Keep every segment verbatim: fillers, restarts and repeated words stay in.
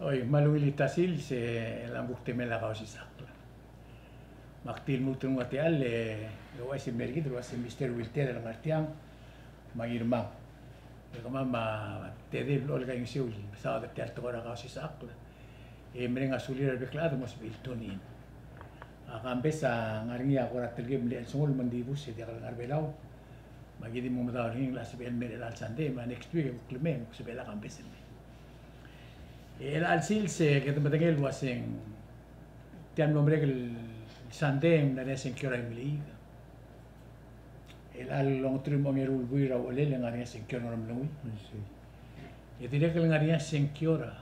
Oi, me a ungil el ta sils e ng kuk temel a Kausisechakl. Me ak di lmuut el nguu a techall e ouchais el mei er kid el uase Mister Wilter el ngar tiang me a Ngirmang. E kemam a tedei el blechoel el kaingeseu el mesaod er tia el tekoi er a Kausisechakl e mereng a sulir a rebek el chad el mo sebechir el tune in. A Kambes a ngar er ngii a kora telkib el mle chelsengul me ng di bus e diak el ngar er a Belau. Me aki di mo medaul er ngii el sebechel el mei er chelecha el Sunday, me a next week e kuk lemei e kuk sebechel a Kambes el mei. E chelecha el sils e kede medengei el uaseng tia el mlo merek el Sunday e ng mla er ngii a sengkio er a Imeliik. E chelecha el ongeteruich me a ongeru el buil er a uchelel e ng ngar er ngii a sengkio er a Ngeremlengui. E dirrek el ngar er ngii a sengkio er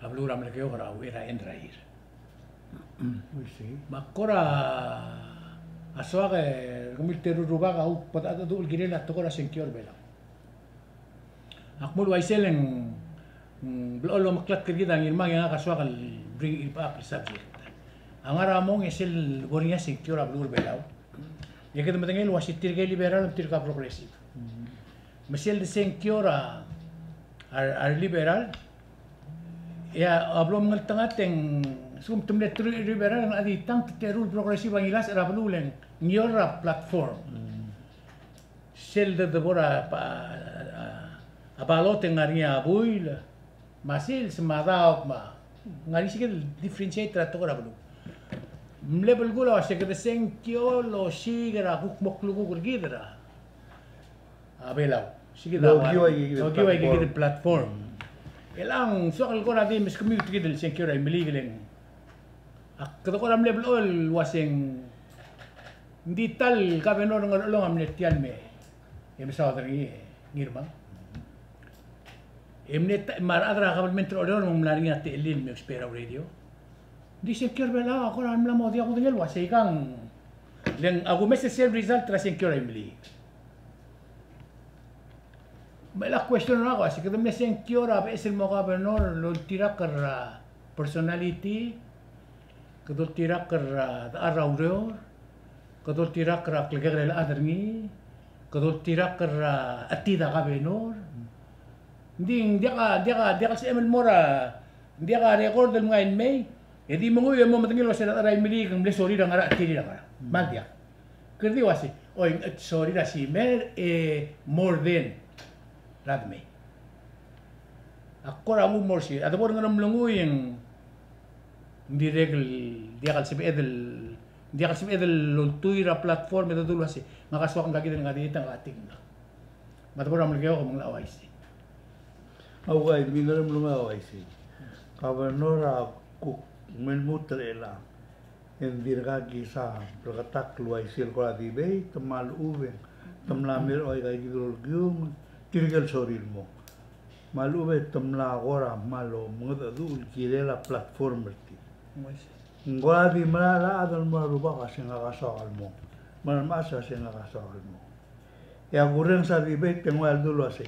a beluu er a Melekeok er a uchei er a end er a year. Me ak kora soak e kemiu el teru el rubak a kuk bo dechedecheduch el kirel a tekoi er a sengkio er a Belau. Ak mo uaisei e ng, mm, blechoel el omeklatk er kid a Ngirmang e ngak a soak el bring it up el subject. A ngar er a mong e sel bo er ngii a sengkio er a beluu er a Belau e kede medengei el uase tirke el liberal me tirke el progressive. Me sel de sengkio er a, a, a re liberal, e a, a blo mengeltengat e ng, sekum te mle teruich el liberal, e ng di tang te teru el progressive a ngilasech er a beluu le ng ngior er a platform. Sel de, de bo er a, a, a ballot e ng ngar er ngii a buil, me a sils me a daob me a, ng ngar er ngii se kid el differentiate er a tekoi er a beluu. Mle belkul a uase kede sengkio el osiik er a kuk mo klukuk er kid er a, a Belau. Se kid a, okiu aike kid el platform. Chelechang soak el kora di meskemiu tia kid el sengkio er a Imeliik e le ng, ak kede kora mle blechoel el uaseng ng di ta el kabenor er a Ngerchelong a mle tia el mei e mesaod er ngii e Ngirmang. E mle ta, me a rechad er a kabelment er a Oreor me ng mla er ngii a techellir el me ousbech er a radio. Ng di sengkio er a Belau a kora mla mo diak kudengei el uase ikang, le ng a kumes er sel result er a sengkio er a Imeliik. Me a question er ngak a uase kede mle sengkio er a beches el mo kabenor el oltirakl er a personality, kede oltirakl er a dechar er a ureor, kede oltirakl er a klekekerei el chad er ngii, kede oltirakl er a chetid a kabenor. Ng di ng diak a, diak a, diak el sebechem el mo er a, ng diak a record el mngai el mei, e di menguiu e mo medengei el uase a rechad er a Imeliik a ng mle sorir a ngerang, tir a ngerang. Me ng diak. Kede di uase, oi, sorir a simer e more than er a demei. A kora nguu el mo er sei, a debo er a Ngeremlengui e ng dirrek el diak el sebeched el, diak el sebeched el oltuil er a platform e dodu el uase ngak a soak ngka kid el ngar er ngii e ngak a tik ngak. Me a debo er a Melekeok me ng locha uaisei. A uai, me ng locha uaisei. Governor a kuk me lmuut er chelechang. E ng dirkak kisa bleketakl el uaisei el kora debate, te mla lechub e te mla mer a ika kid el kiung, tirke el sorir el mong. Me a lechub e te mla kora mlo mengedecheduch el kirel a platform er tir. Ng kora di mera el chad el mo er a rubak a se ngak a soak el mong. Me a remechas a se ngak a soak el mong. E a kurrenges a debate e ng ua el dulu el uasei,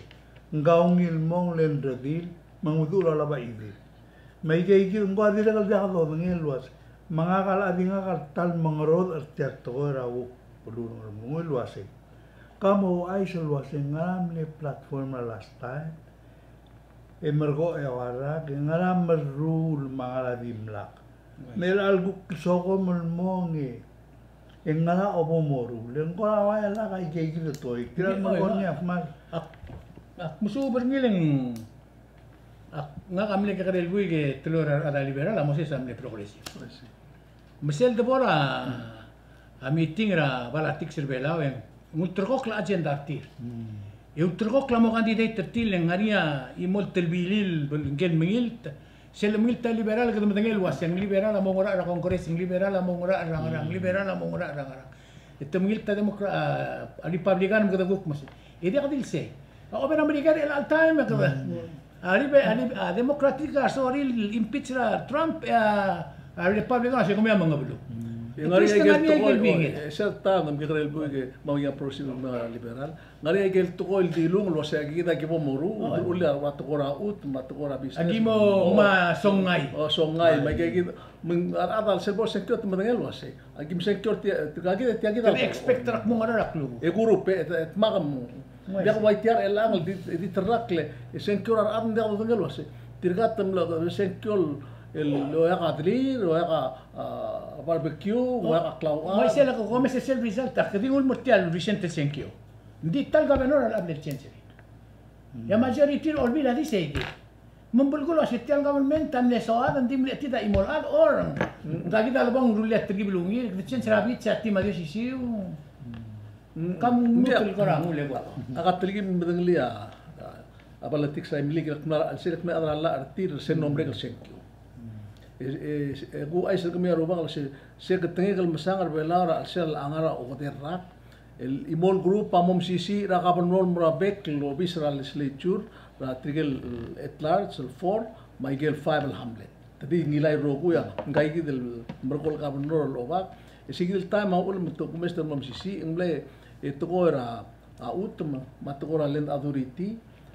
ng ka ungil mong le ng redil, me ng uduch er a lebo er a chidil. Me aike kid, ng ko a dirrek el diak dodengei el uasei, me ngak a locha di ngak a ta el mengerodech er tia el tekoi er a kuk beluu er a Ngeremlengui el uasei, ka mo ouchais el uasei ngera mle platform er a last time, e merekong e ua rak, e ngera meruul me a ngera dimlak. Me chelecha el kuk sokom el mong e, e ngera a bo moruul, e ng kora ua el lak a ike kid el tekoi. Tirka el mekong er ngii a kmal. Ak, ak mesuub er ngii le ng, ak, ngak a mle kekerei el buik e teloi er a rechad er a liberal, a Moses a mle progressive. Me sel debo er a, a meeting er a politics er a Belau e ng ulterekokl a agenda er tir. E ulterekokl a mo candidate er tir le ng ngar er ngii a chimo el telbilil, ngike el mengilt. Sel mengilt a liberal, kede medengei el uasei ng liberal a mo oungerachel er a Congress, ng liberal a mo oungerachel er a ngerang, ng liberal a mo oungerachel er a ngerang. E te mengilt a Democra-, a, a Republican me kede kuk mesei. E diak di el sei. A obo er a Merikel er chelecha el taem e kede. A Rebe-, a Rebe-, a Democratic a sorir el impeach er a Trump, e a, a Republican a se kemiu a mengeblu. E ngar er ngii a ikel tekoi, e sel taem me ng kekerei el buik e, me a ua proxy me a liberal. Ngar er ngii a ikel tekoi el dilung el uasei aki kid a ki bo moruul, ulemuchel a tekoi er a chutem, me a tekoi er a business. Aki mo, me a songai. O, songai, me aike kid, me ng, a rechad a sel bo el sengkio te medengei el uasei. Aki msengkio er tia, tirka kid, tia kid a. Te expect er a kmo ngar er a klukuk. E kurupe, e, e, dmak mo. Diak ua tia er chelechang el di, di terrekokl, e sengkio er a rechad me ng diak dodengei el uasei. Tirka te mlo sengkio el oeak a delir, oeak a, a, barbecue, oeak a klauchad. Me sel ko, me sel result, a kede nguu el mo er tia el recent el sengkio. Ng di ta el governor a locha mle change er ngii. E a majority er a Olbiil a di sei kid. Me ng belkul a se tia el government a mle soad, ng di mle chetid a chimo el chad, or ngka kid a lebong rullii a telkib el ungil, kede change er a beats a team a di osisiu. Ka mo lmuut el kora nguu el eko. Ak a telkib el medengelii a, a, a politics er a Imeliik el kmo a chelsel el kmo a chad er a llach er tir er sel mlo merek el sengkio. E, e, e kuchais er kemiu a Rubak el se, se ketengek el mesang er a Belau er a chelsel a ngar er a okedei el rak. El chimo el group a mo mesisiich er a governor el mo er a bek el obis er a legislature, er a tirke el at large, el four, me aike el five el hamlet. Te di ngilai el rokui a, ngka kid el merekong el governor el Obak. E se kid el taem a uchul me te kumes e te mlo mesisiich, ng mle, e tekoi er a, a chutem, me a tekoi er a land authority,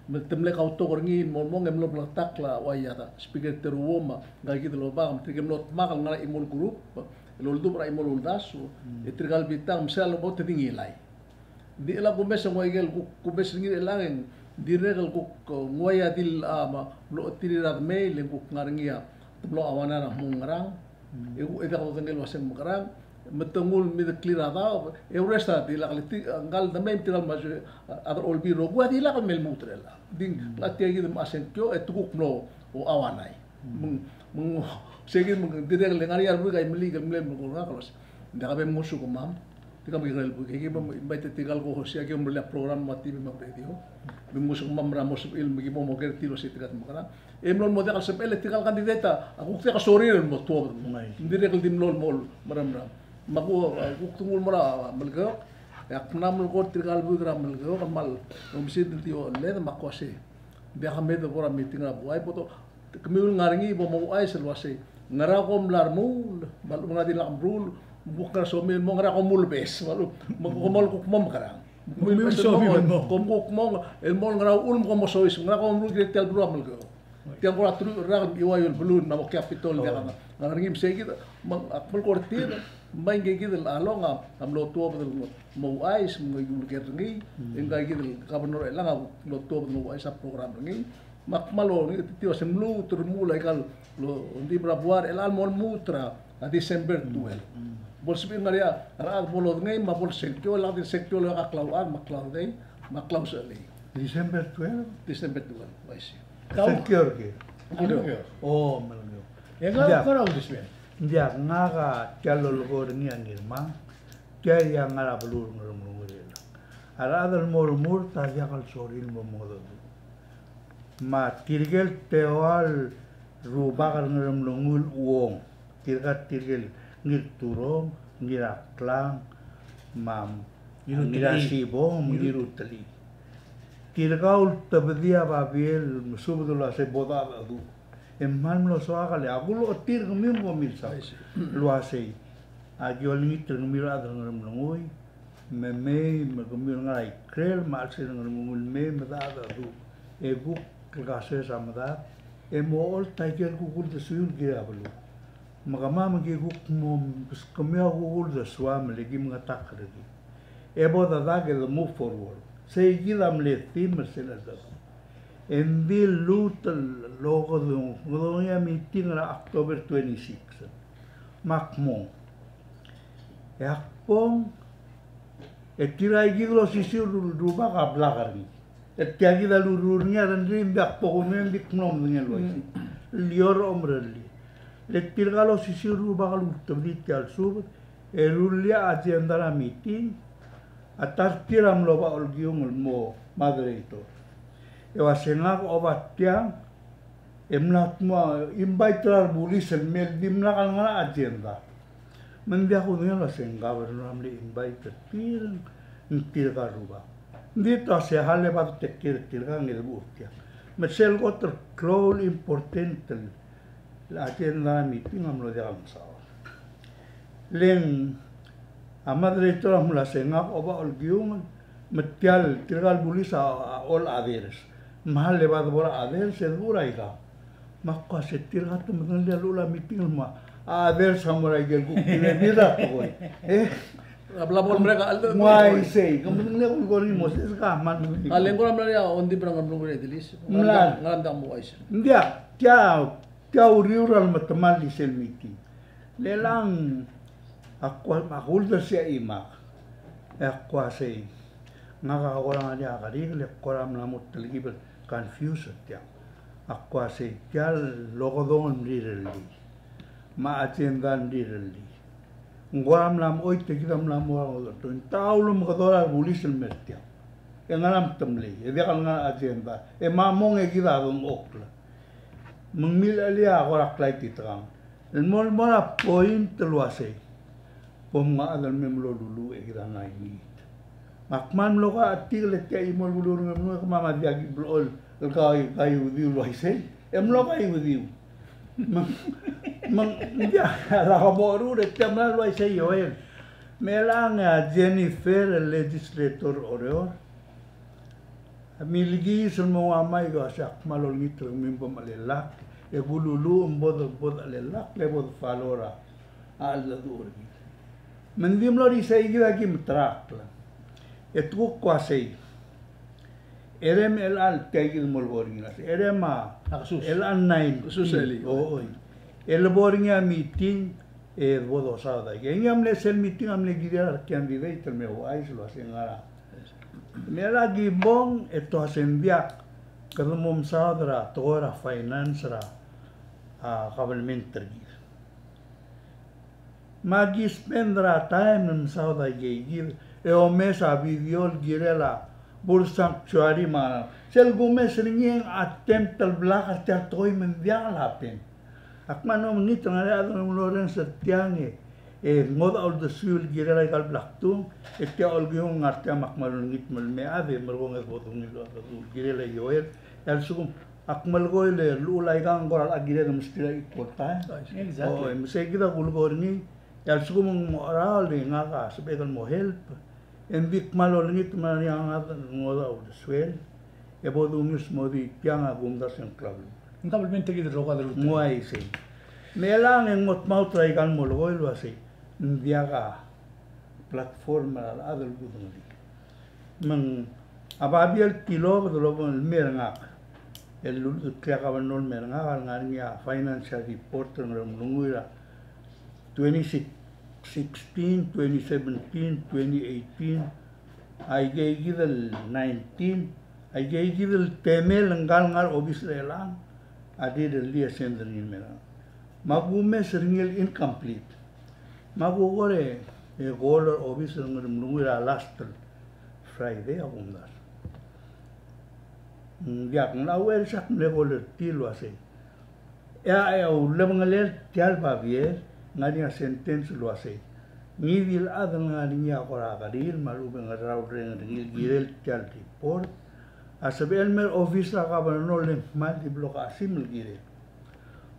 me te mle kautok er ngii el mo, mo, e mlo bleketakl a ua ia ta, Speaker Teruo me ngka kid el Obak, me tirke mlo dmak el ngar er a chimo el group, el oldubech er a chimo el uldasu, e tirka el bitang, me sel lebo te di ngilai. Ng di chelecha kumes e ng ua ikel kuk kumes er ngii er chelechang e ng dirrek el kuk, e, ng ua ia di el, a, me a mlo chetil er a demei, le ng kuk ngar er ngii a, te mlo uaisei er a mo ngerang. E kuk, e diak dodengei el uasei ng mekerang, me te nguu el mei de clear a daob, e ures a di lak le ti, a, ngka el demei me tirka el mo, a, a chad er a Olbiil el rokui a di lak el me lmuut er chelechang. Ng di, ng, a tia kid me a sengkio, e te kuk mlo, o, uaisei. Me ng, me ng, se kid me ng dirrek el ngar er ngii a rebuik a Imeliik el mle, me ng kuk ngak el uasei. Ng diak a bo mngosukemam. Tirka me kirel buik, e ki bo invite tirka el ko host, e ki bo mle program me a T V me a radio. Bo mngosukemam er a mo sebechir, me ki bo mo oker er tir el uasei tirka te mekerang. E mlo mo diak el sebechel, e tirka el candidate a kuk diak a sorir el mo tuobed. Ng dirrek el di mlo el mo meremram. Me a kuk, a kuk te nguu el mo er a Melekeok. E ak mla melekoi er tirka el buik er a Melekeok, me a le, omes el di oled, me ak uasei. Ng diak a mei de bo er a meeting er a buai, bo to Kemiu el ngar er ngii bo mouchais el uasei, ngera kom mla remuul, me a lechub e ng di lak meruul, me kuk ngera somiu el mo, ngera kom ulebes, me a lechub, me kom kuk mo mekerang. Kemiu el somiu el mo. Kom kuk mo, el mo ngera uchul me kom mo soiseb, ngera kom meruul er tia el beluu er a Melekeok. Tia el kora teruich el rak el mechiuaiu el beluu, ng mo capital, diak a ngar er ngii. Me sei kid, me ak melekoi er tir, me ngii kid el chelechang a mlo tuobed el mouchais, me ng uleker er ngii, e ngii kid el governor er chelechang a mlo tuobed el mouchais a program er ngii. Me ak kmal olengit er tia el uasei ng lmuut el remuul aika el, lo, ng di mera buai er chelechang el mo lmuut er a December twelve. Bo lsebechir el ngar er ngii a rechad bo lodengei me a bo lsengkio, el di sengkio el oeak a klauchad me a klaudei me a klausechelei. December twelve? December twelve, uaisei. Sengkio er kid? Melekeok. O, Melekeok. E ng diak, kora uldesuel. Ng diak, ngak a tia el lolekoi er ngii a Ngirmang, tia a ngar er a beluu er a Ngeremlengui er chelechang. A rechad el mo remurt a diak el sorir el mo mengedecheduch. Me tirke el teua el rubak er a Ngeremlengui el chuong. Tirka tirke el Ngirturong, Ngiraklang, me a Ngirasibong, me a Ngirutelii. Tirka a ultebedii a babier el mesubed el uasei bo dechedecheduch. E kmal mlo soak el, a kulechetii er kemiu me kom milsaod el uasei, aki olengit er kemiu el chad er a Ngeremlengui, me mei, me kemiu el ngar er a ikrel me a chelsel a Ngeremlengui el mei me dechedecheduch. E kuk el kases a medad, e mo ocholt aike el kuk uldesuiu el kirel a beluu. Me kemam ki kuk mo, kemiu a kuk uldesuam, me le ki mengetakl er kid. E bo dedak e de move forward. Sei kid a mle theme er sel cheldecheduch. E ng di lluut el okedong, okedong a meeting er a October twenty-six. Me ak mong. E ak bong, e tirka kid el osisiu el rubak a blak er ngii. E tia kid a lurruul er ngii a rengrir, ng diak bo kudengei, ng di kmo ng medengei el uaisei. Lior a omerellel. Le tirka el osisiu el rubak a lultebedii tia el subed, e rullii a agenda er a meeting, a ta er tir a mlo oba Olkiung el mo moderator. E uasei ngak a oba tiang, e mla mo invite er a rebulis el mei el dimlak el ngar er a agenda. Me ng diak kudengei el uasei ng governor a mle invite er tir, ng tirka el rubak. Ng di ta uasei a lebo de take care er tirka, ng di bo er tiang. Me sel kot el klou el important el agenda er a meeting a mlo diak el mesaod. Le ng a moderator a mla uasei ngak a oba Olkiung, me tia el tirka el bulis a, a, all others. Me a lebo de bo er a others, e de bo er a ikang. Me ak uasei tirka te medengelii a llechul a meeting el mo a others a mo er a ikel kuk di mei er a tekoi. E, A bla bo el merek a chad. Ng uaisei, ke medengei el kulekoi er ngii el mo sesei, ke kmal medengei. A lengkor a mla er ngii a Ondibel er a Ngeremlengui er a Ideliis. Mla. Ngera me ng diak mo uaisei? Ng diak, tia, tia uriul er a lemetemall er sel meeting. Le chelechang, ak ua, ak uldersii a chimak. E ak uaisei. Ngak a kora ngar er ngii a kerik, le kora mla mo telkib el confuse er tiang. Ak uaisei, tia el okedong el mrirellii. Me a agenda el mrirellii. Ng kora mla mo choit e kid a mla mo er a ngodech. Ng techa ulemekedong er a rebulis el mer tiang. E ngera me te mlei, e diak el ngar er a agenda. E me a mong e kid a dengchokl. Me ng milechellii a kora klai titekang. El mo, el mo er a point el uaisei. Bo mnguu a chad el mei me loluluuch e kid a ngai ngii. Me ak kmal mlo kachetik el tia el chimo el beluu er a Ngeremlengui, kemam a diak ki blechoel el kai, kaiudiu el uaisei. E mlo kaiudiu. Me ng, me ng diak, a lak moruul e tia mla el uaisei Joel. Me chelechang e a Jennifer el legislator er Oreor a milekiis el mo nguu a mic el uasei, ak kmal olengit er kemiu me bo mechelellakl, e kululuuch me bo de, bo dechelellakl, e bo de follow er a cheldecheduch er kid. Me ng di mlo er isei kid a ki meterakl. E te kuk uaisei. E rem el chelecha el tia kid el mo lebo er ngii el uasei. E rem a, a kesus. El chelecha el nine. Kesus el. O, oi. E lebo er ngii a meeting, e bo dosaod a ikei. E ngii a mle sel meeting a mle kirir a re candidate el me ouchais el uasei ngera. Me a ki bong e te uasei ng diak, kede mo mesaod er a tekoi er a finance er a, a, government er kid. Me a ki spend er a taem el mesaod a ikei kid, e omes a video el kirel a Bird Sanctuary me a, sel kumes er ngii e ng attempt el block er tia el tekoi me ng diak el happen. Ak kmal mlo mekngit el ngar er ngii a chad el mlo orrenges er tiang e, e ngodech a uldesuiu el kirel aika el blaktung, e tia el kiung ngar tiang me ak kmal olengit me le mei a chad e merekong e bo dungil el kirel a Joel, e a lsekum ak melekoi el llechul aikang ng kora locha kired el mesterir a equal time. Exactly. O, e me sei kid a kulekoi er ngii, e a lsekum ng mo cheraol e ngak a sebechek el mo help. E ng di kmal olengit me a ngii a chad el ngodech a uldesuel, e bo dungil el mo di tiang a kumdasu e ng klou. Ng kabelment er kid el rokui a delul. Ng uaisei. Me chelechang e ng mo tmaut er aika el molekoi el uasei, ng diak a platform er a rechad el kudengelii. Me ng a babier el tilobed el obengkel el mei er ngak. El lulteklii a governor el mei er ngak el ngar er ngii a financial report er a Ngeremlengui er a twenty sixteen, twenty seventeen, twenty eighteen, aikei kid el nineteen, aikei kid el temel ngka el ngar er a obis er chelechang, a dirrellii e send er ngii el mei er ngak. Me a kumes er ngii el incomplete. Me a kuk kora, e, call er a obis er a Ngeremlengui er a last el Friday a kumdasu. Ng diak, ng locha uaisei, ak mle call er tir el uasei. E a, e a ulebengelel tia el babier, ng ngar er ngii a sentence el uasei, ngii di el chad el ngar er ngii a kora kerir me a lechub e ng ngera a urreng er ngii el kirel tia el report, a sebechel el mei er a obis er a governor e ng kmal di blechoel a simbel el kirel.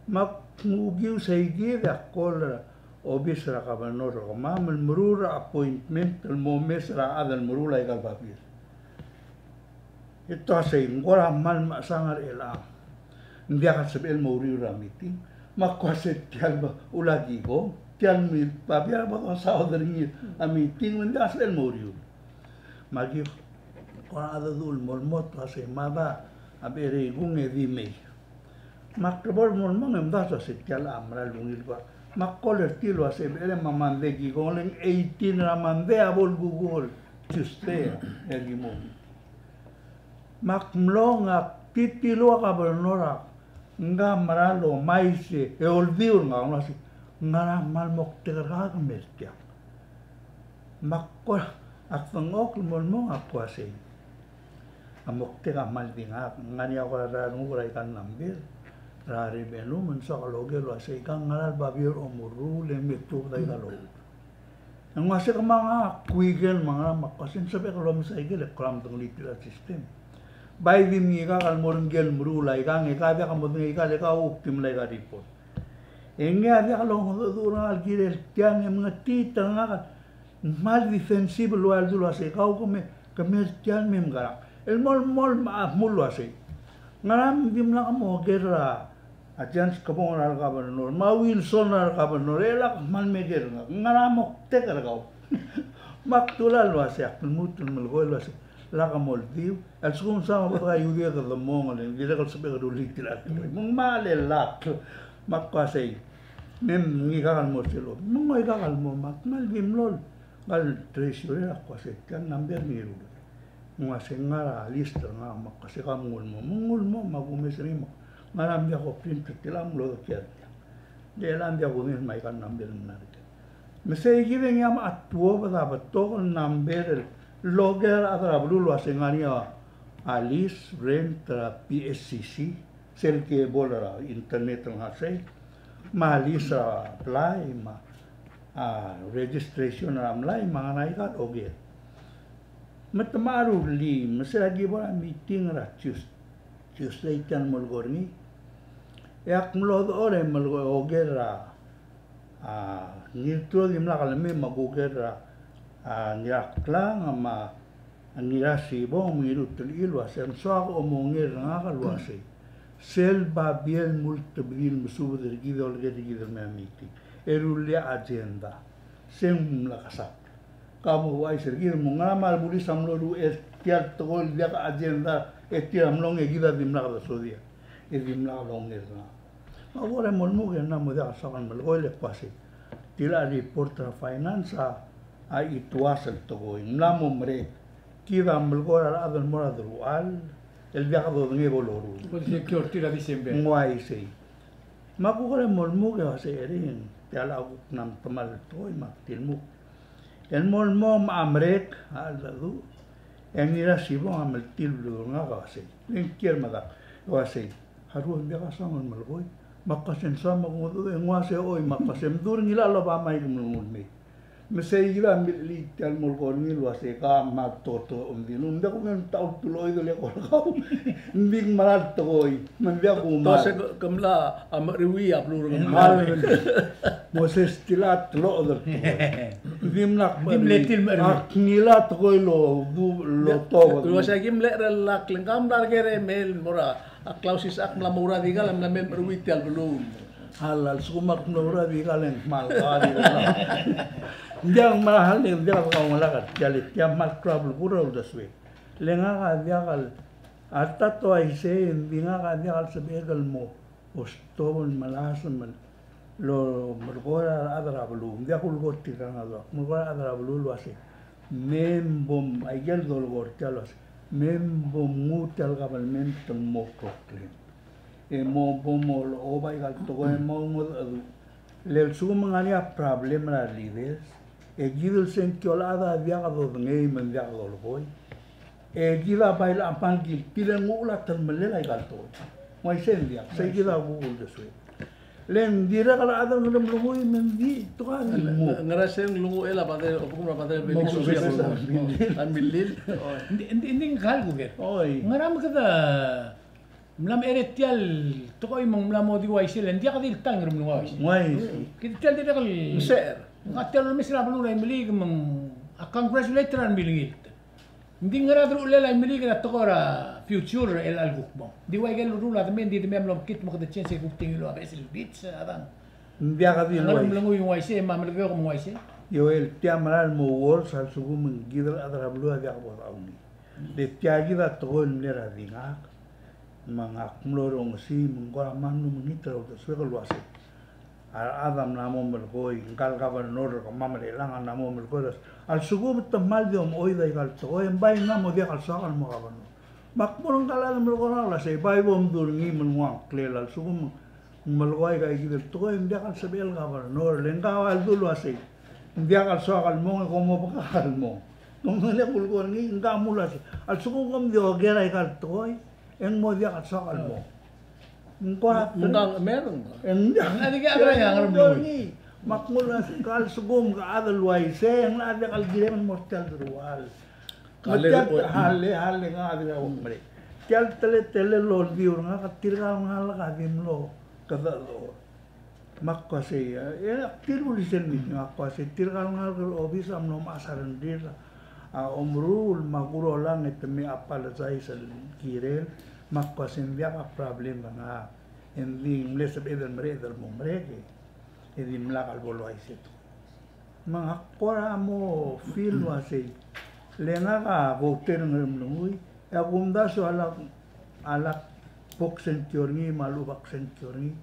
Me ak nguu kiu sei kid e ak call er a obis er a governor er kemam el meruul er a appointment el mo omes er a chad el meruul aika el babier. E te uasei, ng kora kmal mechesang er chelechang. Ng diak a sebechel el mo uriul er a meeting. Me ak uasei tia el ba, ula ki kong, tia el mil, babier a bo dosaod er ngii a meeting, me ng diak a sebechel el mo uriul. Me aki kora cheldecheduch el mo lmot, uasei, mada a becherei kung e di mei. Me ak bo el mo lmong e mdasu el uasei tia el mera el ungil kora. Me ak call er tir el uasei, becherei me a Monday ki kong, le ng eighteen er a Monday a bo el kukuk el Tuesday, e ki mo. Me ak mlong, ak titiluu a governor a ngka a mera el omais e oldiu er ngak el uasei, ngera a kmal moktek er kau el mer tiang. Me ak kora, ak dengchokl el mo lmong, ak uasei, a moktek a kmal di ngak, ng ngar er ngii a kora renguk er aika el number er a revenue me ng soak el oker el uasei, aika ngera el babier a omeruul e me tuobed aika el oureor. E ng uasei, kemam a quicken me a ngera, me ak uasei, ng sebechek el omes aike el kora medengelii tia el system. Bai di mngikak el mo er ngike el meruul aikang, e ka diak modengei aika el, e ka kuk di melai aika el report. E ngii a diak longedecheduch er ngak el kirel tiang, e mengetengit er ngak el kmal defensive el ua el dul uasei, kau ke me, ke mer tia el me mkerak. El mo, mo, me a kmu el uasei, ngera me dimlak moker er a James Kebong er a re governor, me a Wilson er a re governor, e lak kmal meker er ngak. Ngera moktek er kau? Me ak dula el uasei, ak lmuut el melekoi el uasei, lak moldiu, a lsekum ng soam a bo dekaingeseu e kede mong, le ng dirrek el sebechek el rullii tia el tekoi. Me ng kmal lak, me ak uasei, me ngii kak el mo sel obis, me ng ngii kak el mo, me ak kmal di mlo el, ngak el treasurer, ak uasei, tia el number ng ngiruul. Ng uasei ngar er a list er ngak, me ak uasei ka mnguu el mo, me ng nguu el mo, me a kumes er ngii me ngar er a, ng diak kuprint er tia el mlo okiu er tiang. Ng diak, ng diak kudengei me aika el number el ngar er ngii. Me sei kid e ng mla tuobed a betok el number el oker a rechad er a beluu el uasei ngar er ngii a lease, rent er a P S C C, sel cable er a internet el ngar sei, me a lease er a blai, me a, a, registration er a mlai, me a ngar er ngii aika el oker. Me te mla rullii, me se er a ki bo er a meeting er a Tues-, Tuesday tia el melekoi er ngii. E ak mlo dechor e melekoi oker er a, a, Ngirturong, dimlak lemei, me a kuker er a, a, Ngiraklang, me a Ngirasibong, me a Ngirutelchii el uasei, ng soak a omonger er ngak el uasei, sel babier el multebedii el mesubed er kid el oleker er kid el mei er a meeting, e rullii a agenda. Se ng mla kesakl. Ka mo uaisei er kid el mo ngera me a rebulis a mlo ruchei er tia el tekoi el diak a agenda, e tir a mlong e kid a dimlak de sodia, e dimlak longer er ngak. Me a kora mo lmuk e ng mla mo diak el soak el melekoi el uasei, tia el report er a finance a, a ituas el tekoi. Ng mla mo merek. Kid a melekoi er a rechad el mo er a deruchall el diak dodengei e bo loruul. Bo de secure tir er a December. Ng uaisei. Me a kuk kora mo lmuk e uasei, Ering, tia el kuk mla mo temall el tekoi me ak di lmuk. El mo lmuk me a merek a cheldecheduch, e Ngirasibong a meltir el beluu er ngak el uasei, le ng kiei er medal, el uasei, a Ruo, ng diak a soam el melekoi? Me ak uasei, ng soam, me ak uasei, ng uasei, oi, me ak uasei, mdu er ngii el oba maik me ng mei. Me sei kid a milchelii tia el melekoi er ngii el uasei ka me a toto, ng di, ng diak kumes a ultuil el oidel e kora kau. Ng di ng mera el tekoi, me ng diak kumes. Te uasei ke, ke mla, a, meruul a beluu er ngii. Moses, tia el teloi el tekoi. Ng dimlak, ng di mle tir el meruul. Ak ngilai a tekoi el du, el tobed. Te uasei ki mle er a lak, le ng ka mla er ker e mei el mo er a A Klaus Isaac a mla mo er a di kal, a mla me meruul tia el beluu. A lsekum ak mla er a di kal e ng kmal kau a di kal. Ng diak, ng mla er a hall e ng diak el kau a ngelakl er tia el, tia kmal klou a belkul er a uldesuek. Le ngak a diak el, a lta te uaisei, e ng di ngak a diak el sebechek el mo, o stop el melasem el lo melekoi er a rechad er a beluu, ng diak kulekoi er tirka el ngar er a, melekoi er a rechad er a beluu el uasei, me bo m, aike el dolekoi er tia el uasei, me bo mnguu tia el government el mo proclaim. E mo bo mo loba aika el tekoi e mo ngodech a du. Le a lsekum ng ngar er ngii a problem er a leaders, e kid el sengkio el chad a diak dodengei me ng diak dolekoi. E kid a bai el kmal kiltil e ng uchul a telemellel aika el tekoi. Ng uaisei, ng diak, sei kid a kuk uldesuek. Le ng dirrek el chad el ngerem el lengui me ng di tekoi a di lenguu. Ngera se ng lenguu el a Padre, a Padre Felix, a Millil. Ng di, ng di, ng di ngkal kuker. Oi. Ngera me kede mla mo er tia el tekoi me ng mla mo di uaisei, le ng diak di le ta el ngerem el lenguu a uaisei. Uaisei. Kid tia el dirrek el, ng tia el omes er a beluu er a Imeliik me ng a congratulate er a remelengilt. Ng di ngera deruchellel a Imeliik er a tekoi er a future el chelecha el kuk mong. Di ua ikel ruul a deme, ng di deme a mlo mekngit me kede change e kuk tingil a beches el beach a dang. Ng diak di el uaisei. Ng mlengui ng uaisei, me a Melekeok me ng uaisei. Io, el tia mera el mo worse a lsekum ng kid el chad er a beluu a diak bo dekaungi. Le tia kid a tekoi el mle er a dingak, me ngak mlo rongesii me ng kora mla mengit er a uldesuek el uasei, a rechad a mla mo melekoi, ngka el governor er kemam er chelechang a mla mo melekoi el uasei, a lsekum te kmal di omechoit aika el tekoi e ng bai ng mla mo diak el soak el mo governor. Me ak mo er ngka el chad el melekoi er ngak el uasei, bai bo mdu er ngii me ng ua ngklel, a lsekum ng melekoi aika kid el tekoi, ng diak el sebechel el governor, le ngka a ua el dul uasei, ng diak el soak el mong e kom mo bekak el mong. Kom mle kulekoi er ngii, ngka a mle uasei, a lsekum kom di oker aika el tekoi, e ng mo diak el soak el mong. Ng kora, ng kora mer, e ng diak, ng diak el kulekoi er ngii. Me ak mle uasei, a lsekum ke chad el uaisei, e ng diak el kirem el mo er tia el deruchall. Me tia el, hale, hale, ngak a dirk merek. Tia el teletelel el oldiu er ngak, tirka el ngalek a di mlo kedechor. Me ak uasei, e, ak di lulisel meeting, ak uasei, tirka el ngalek er a obis a mlo mechas a rengrir a omeruul, me ak urolang e te me apologize el kirel, me ak uasei ng diak a problem er ngak. E ng di ng mle sebeched el mereched el mo merek, e dimlak el bo el uaisei. Me ng ak kora mo feel el uasei, le ngak a voter er a Ngeremlengui, e a kumdasu a lak, a lak bo ksengkio er ngii me a lechub a ksengkio er ngii.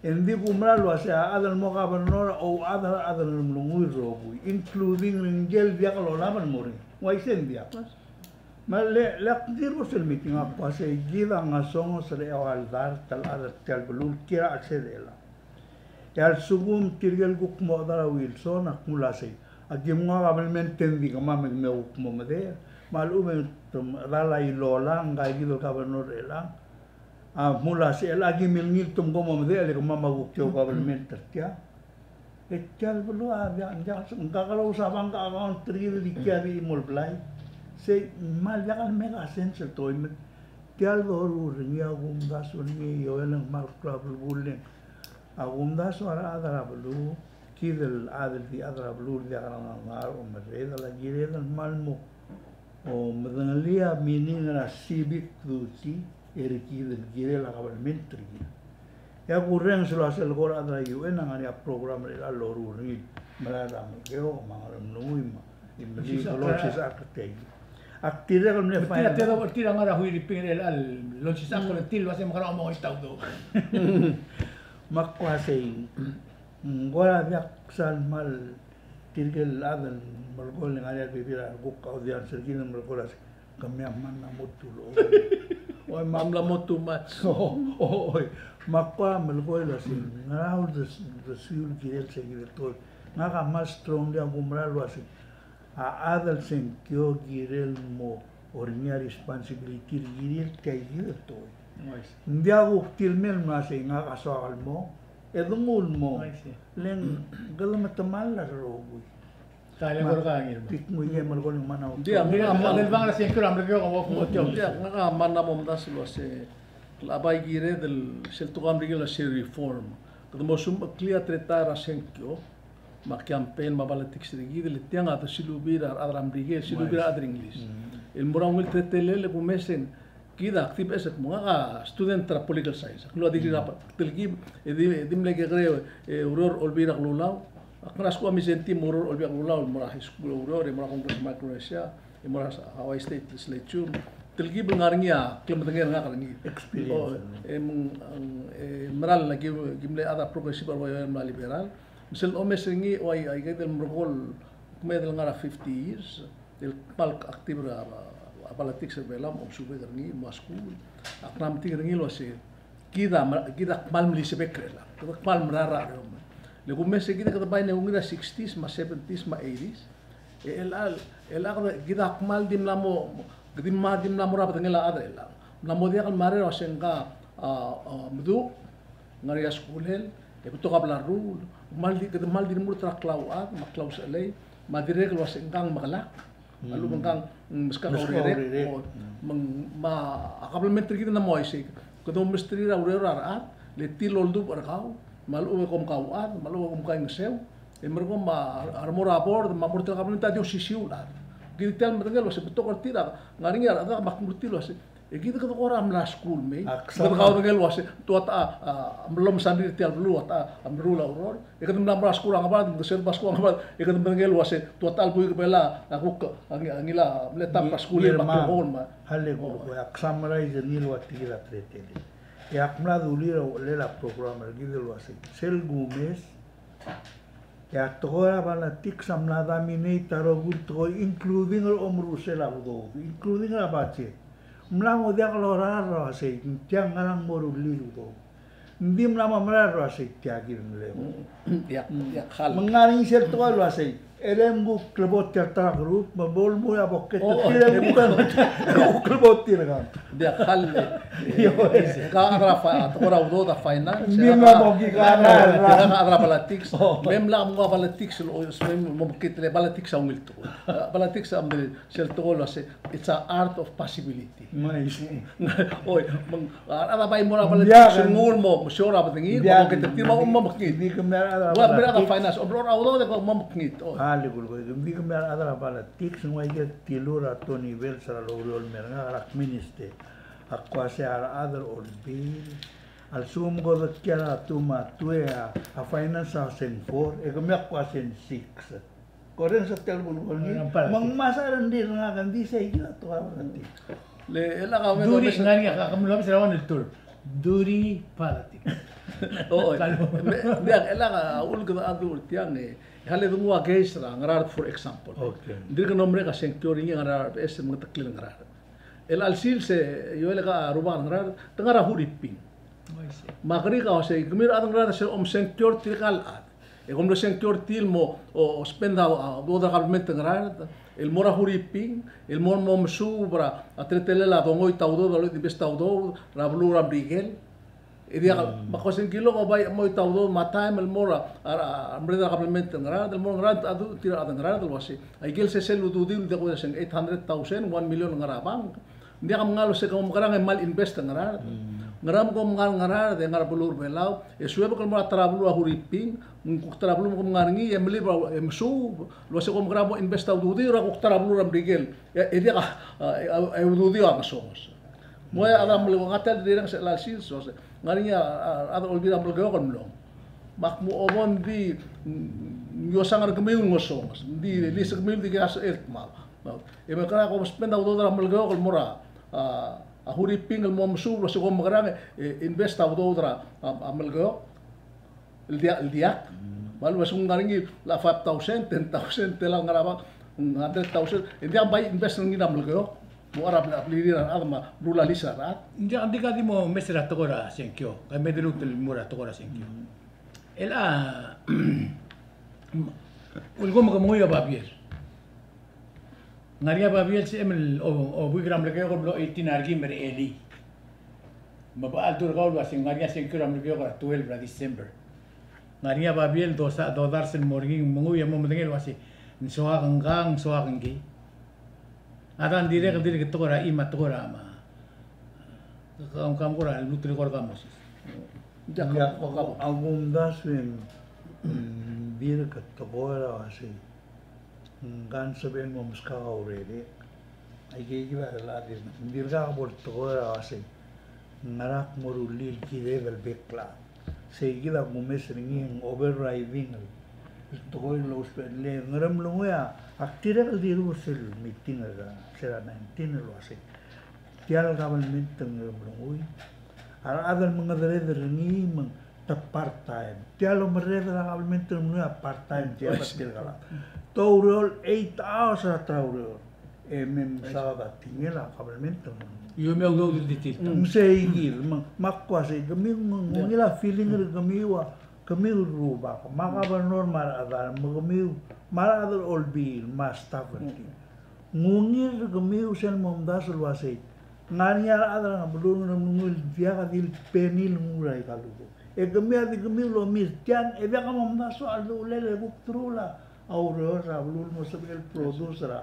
E ng di kumerang el uasei a chad el mo governor a ouchad er a rechad er a Ngeremlengui el rokui, including er ngike el diak lolab el mo er ngii. Ng uaisei, ng diak. Me le, le ak di er sel meeting a kmo uasei kid a ngesonges er a eua el dart el chad er tia el beluu el kiei er a chelsel a chelechang. E a lsekum tirke el kuk mo chad er a Wilson a kmo uasei, a ki mnguu a kabelment e ng di kemam e kemiu a kuk mo medechel. Me a lechub e te mechedal a Ilolang, ngka kid el governor er chelechang, a kmo uasei, el a ki milngil te mko mo medechel e kemam a kuk kiei a kabelment er tia. E tia el beluu a diak, diak, ng kakerous a bank account er kid el di kiei a di chimo el blai. Sei, me a diak el make a sense el tekoi me tia el doruul er ngii. A kumdasu er ngii, e ng kmal klou a belkul e ng, a kumdasu a rechad er a beluu, kid el chad el di chad er a beluu el diak a ngar er a omerreder, a kired el kmal mo omedengelii a meaning er a civic duty er kid el kirel a kabelment er kid. E a kurrenges el uasei el kora chad er a U N a ngar er ngii a program er chelecha el loruul er ngii el merael er a Melekeok me a Ngeremlengui me a Imeliik el olsisechakl er tia. Ak dirrek el mle final. Tia, tia, tia ngar er a Huiriping er chelecha el olsisechakl er tir el uasei mekerang e mo ngoit a udoud. Me ak uasei, ng kora diak sal kmal tirke el chad el melekoi el ngar er ngii a rebebil er a kuk audience er kid el melekoi el uasei, kemiu a mla mo too, oi, me a mla mo too much. O, o, oi. Me ak kora melekoi el uasei, ngera uldesuiu el kirel se kid el tekoi. Ngak a kmal strongly a kumerang el uasei, a chad el sengkio a kirel mo er ngii a responsibility er kid el tia kid el tekoi. Ng diak kuk tilemel el mla sei ngak a soak el mo, e de nguu el mo. Le ng kede metemall a rokui. Ka le kora ngii. Ng diak, ngak a mla mo omdasu el uasei, a bai kired el sel tekoi a Merikel el uasei reform. Kede mo sumecheklii a treta er a sengkio, me a campaign me a politics er kid, le tiang a desilubii a rechad er a Merikel, silubii a rechad er a English. El mo er a ungil teletelel e kumes e ng kid a active, e se kmo ngak a student er a political science. Ak lua degree er a, telkib, e di, e di mle kekerei, e, Ureor Olbiil er a Kelulau. Ak ngar er a skuul a Mindszenty me a Ureor Olbiil er a Kelulau, el mo er a high school er a Ureor, e mo er a Congress er a Micronesia, e mo er a Hawaii State Legislature. Telkib el ngar er ngii a klemedengei er ngak er ngii. Experience. O, e, e, meral a ki, ki mle chad er a progressive er a ua el mla liberal. Me sel omes er ngii, ua, aika el merekong el kmeed el ngar er a fifty years el kmal active er a, a politics er a Belau, me a omesubek er ngii, me a skuul. Ak mla metik er ngii el uasei, kid a, kid a kmal melisebek er chelechang. Kid a kmal merara er a eomen. Le kumes e kid a kede bai ne ungil er a sixties me a seventies me a eighties. E chelecha, chelecha kid a kmal di mla mo, kede di mla, di mla mo er a bedengel a chad er chelechang. Mla mo diak el mera el uasei ngka, a, a, meduch, ngar er ngii a skulel, e betok a bla leruul, kmal di, kede kmal di remurt er a klauchad, me a klausechelei, me a dirrek el uasei ngkang mekelak, a lechub e ngkang, mm, meskak a urerek, urerek. O, mm, me ng, me a kabelment er kid a mo uaisei, kede omesterir a ureor er a rechad, le tir el oldubech er kau, me a lechub e kom kauchad, me a lechub e kom kaingeseu, e merekong me a, a remo er a board, me a mo er tir a kabelment a di osisiu el chad. Kid tia el medengei el uasei, betok er tir a, ngar er ngii a rechad me ak mo er tir el uasei, e kid kede kora mla skuul mei. Kede kaudengei el uasei, te ua ta, a, a, mlo mesaod er tia el beluu, ua ta, a, meruul a ureor. E kede mla mo er a skuul er a Ngebard, me kede sel bo er a skuul er a Ngebard, e kede medengei el uasei, te ua ta el buik er a Belau, a kuk, a ngi-, a ngilai a mle tap er a skuul, e me a tekoi me. Hale, kulekoi, ak summarize er ngii el ua tia kid a teletelel. E ak mla dulii er a uchelel a program er kid el uasei, sel kumes, e a tekoi er a politics a mla dominate a rokui el tekoi, including er a omerusel a udoud, including er a budget. Ng mla mo diak lorael er a uasei, ng tiang ngerang mo rullii el udoud. Ng di mla mo merael er a uasei tia kid el mle. Mm, diak, diak kall. Me ng ngar er ngii sel tekoi el uasei, e le ng kuk klebotier er a ta er a group, me bo lmuut a boket, e le ng kuk, e le ng kuk klebotier er ngak. Diak kall. Io, e, e, ka chad er a fi-, a tekoi er a udoud a finance. Ng di mla mo kik a chad er a, a chad er a politics. O. Me mla mo a politics el, o, me mo mekngit le politics a ungil tekoi. A, politics a mle sel tekoi el uasei, it's a art of possibility. Oi, me ng, a, a rechad a bai mo er a politics el nguu el mo, mo siou er a bedengir, mo mekngit er tir me a mo mekngit. Ng di kemiu a rechad er a, ua, kemiu a rechad er a finance, omerol er a udoud e mo mekngit. O. A, le kulekoi, ng di kemiu a rechad er a politics, ng ua ikel tilur a Tony Bells er a loureor el mer ngak er a minister. Ak uasei a rechad er a Olbiil a lsekum ko dekiei a two me a two, a, a finance a se ng four, e kemiu ak uasei ng six. Koreng se tia el bo el ngii. Ng politics. Me ng mesa er a rengrir er ngak e ng di sei kid a tekoi er tir. Le, e le a ka, duty, ngar er ngii a, a, kemam el obis er a one el two. Duty politics. O, o. Ka lo. Me, me, e le a ka, a, ulk-, a, ulk-, tiang, e, e le de nguu a case er a Ngaraard, for example. Okay. Ng dirk mlo merek a sengkio er ngii a Ngaraard, e se mengeteklel Ngaraard. E le a lsils e, e le ka rubak er a Ngaraard, te ngar er a Huriping. Oh, I see. Me a kerik a uasei, kemiu a rechad er a Ngaraard a se omsengkio er tirka el chad. E kom mlo sengkio er tir el mo, o, o spend a, a, udoud er a kabelment er a Ngaraard, el mo er a Huriping, el mo, mo mesuub er a, a teletelel a dongoit a udoud, a loit invest a udoud er a beluu er a Merikel. E diak, mm, me a kmo se ng kilok a bai mo ta udoud me a taem el mo er a, a, a, a merreder er a kabelment er a Ngaraard, el mo er a Ngaraard, a du, tir a rechad er a Ngaraard el uasei. Aike el sesei el ududiu el diak kumes er a seng eight hundred thousand, one million el ngar er a bank. Ng diak mngai el uasei kom mekerang e kmal invest er a Ngaraard. Mm. Ngera me kom ngar er a Ngaraard, e ngar er a beluu er a Belau, e suebek el mo er a ta er a beluu er a Huriping, ng kuk ta er a beluu me kom ngar er ngii, e melib, e mesuub, el uasei kom mekerang e mo invest a ududiu er a kuk ta er a beluu er a Merikel. E, e diak a, a, a, a ududiu a ngesonges. Mo e a rechad er a Melekeok a ta el dirrek el sel sils, uasei. Ngar er ngii a, a, a rechad er a Olbiil er a Melekeok el mlong. Me ak mo obo ng di, mm, ng iosang er kemiu el ngesonges. Ng di, lease er kemiu el di kea sel tmau. E mekerang e kom spend a udoud er a Melekeok el mo er a, a, a Huriping el mo mesuub, el uasei kom mekerang e, e invest a udoud er a, a, a Melekeok. El diak, el diak. Mm. Me a lebo se ng ngar er ngii el a five thousand, ten thousand, tela el ngar er a bank, hundred thousand. E ng diak bai invest er ngii er a Melekeok. Mo er a bla, blirir a rechad me a rullii a lease er a rechad. Ng diak, ng di ka di mo mes er a tekoi er a sengkio. Ka me dilu el mo er a tekoi er a sengkio. Mm. El a, ulekum ke menguiu a babier. Ngar er ngii a babier se el, o, o, buik er a Melekeok el mlo eighteen a rekim er a elii. Me a bo el dur kau el uasei ng ngar er ngii a sengkio er a Melekeok er a twelve er a December. Ngar er ngii a babier el dosa, dodars el mo er ngii, menguiu e mo medengei el uasei ng soak ngkang, ng soak ngkei. A ta ng dirrek, dirrek el tekoi er a chim me a tekoi er a ma. Kam, kam kora lmuut el kora ka Moses. Ia, a kumdasu e ng dirk tekoi er a uasei ng sebechel mo meskak a urerek. Aike kid a, ng dirkak bo el tekoi er a uasei ng ngera ak mo rullii el kired el bek el chad. Sei kid a kumes er ngii ng overriding el tekoi el ousbech el Ngeremlengui a, ak dirrek el dilu er sel meeting er a, se er a nineteen el uasei tia el kabelment er a Ngeremlengui a rechad el mengedereder er ngii me ng te part time. Tia el omerreder er a kabelment er a Ngeremlengui a part time, tia el tirka el chad. Te oureor eight hours er a ta er a ureor. E me mesaod a tekingel a kabelment er a Ngeremlengui. Io, me a udoud el di tir. Me sei kid, me, me ak uasei, kemiu ng, ng ungil a feeling er kemiu a, kemiu el rubak, me a governor me a rechad er a, me kemiu, me a rechad er a Olbiil, me a staff er tir. Ng ungil er kemiu sel momdasu el uasei. Ng ngar er ngii a rechad er a beluu er a Ngeremlengui el diak di le penny el nguu er aika el udoud. E kemiu a di kemiu el omes er tiang, e diak a momdasu a cheldecheduch el kuk teruul a ureor er a beluu el mo sebechel el produce er a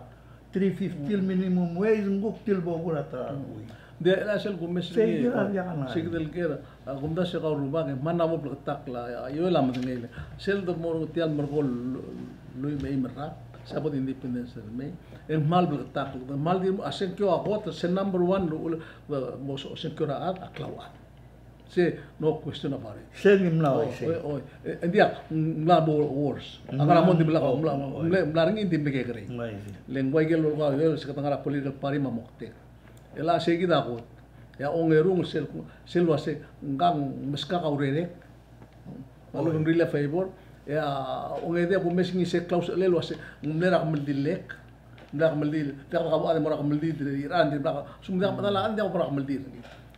three fifty el minimum wage, ng kuk tilbokl er a ta er a rokui. Ng diak el sel kumes er ngii, sei kid el ker, a kumdasu e kau rubak, e ng mla mo bleketakl a, a, io el medengei el sel de mo er tia el merekong el lluich me a eim el rak, se a bo de independence el mei, e ng kmal bleketakl, ng kmal di a sengkio a kot, se number one, el, el, mo sengkio er a chad, a klauchad. Se no question about it. Se ng mla uaisei. Oi, oi. E, e diak, ng mla bo worse. A ngar er a mong di mla, mla, mla, mla er ngii di mekekerei. Le ng ua ikel lolekoi, e, se kede ngar er a political party me a moktek. E le sei kid a kot. E a ongerung sel, sel uasei, ngkang meskak a urerek. Me a lechub e ng rirelii a favor. E a ongedei a kumes er ngii sel klausechelei el uasei, ng mle er a kemeldiil el lek. Ng mla kemeldiil, diak a bo el mo er a kemeldiil, er a, ng di mla, se ng diak a medal a, ng diak a bo er a kemeldiil.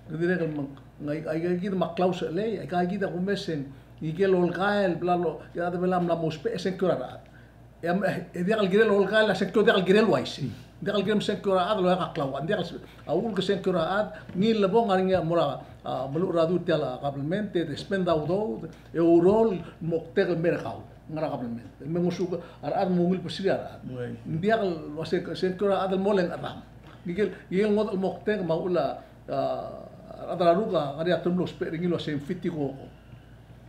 Ng dirrek el meng, ng aika, aika kid me a klausechelei, aika kid a kumes e ng ikel olkael, bla lo, e a rechad er a Belau a mla mo ousbech, e sengkio er a rechad. E, e diak el kirel olkael, a sengkio diak el kirel uaisei. Diak el kirem sengkio er a chad el oeak a klauchad, ng diak el, a ulk sengkio er a chad, ngii el lebong a ngar er ngii a mo er a, a, meluchel er a dul tia el kabelment, e de spend a udoud, e oureor el moktek el mer kau. Ngar er a kabelment. Me ng ngosukau a rechad me ungil besirir a rechad. Ng diak el uasei sengkio er a chad el mo le ng chedam. Ngikel, ngikel ngodech el moktek me a uchul a, a rechad er a Ruk a ngar er ngii a term el ousbech er ngii el uasei ng fiti koko.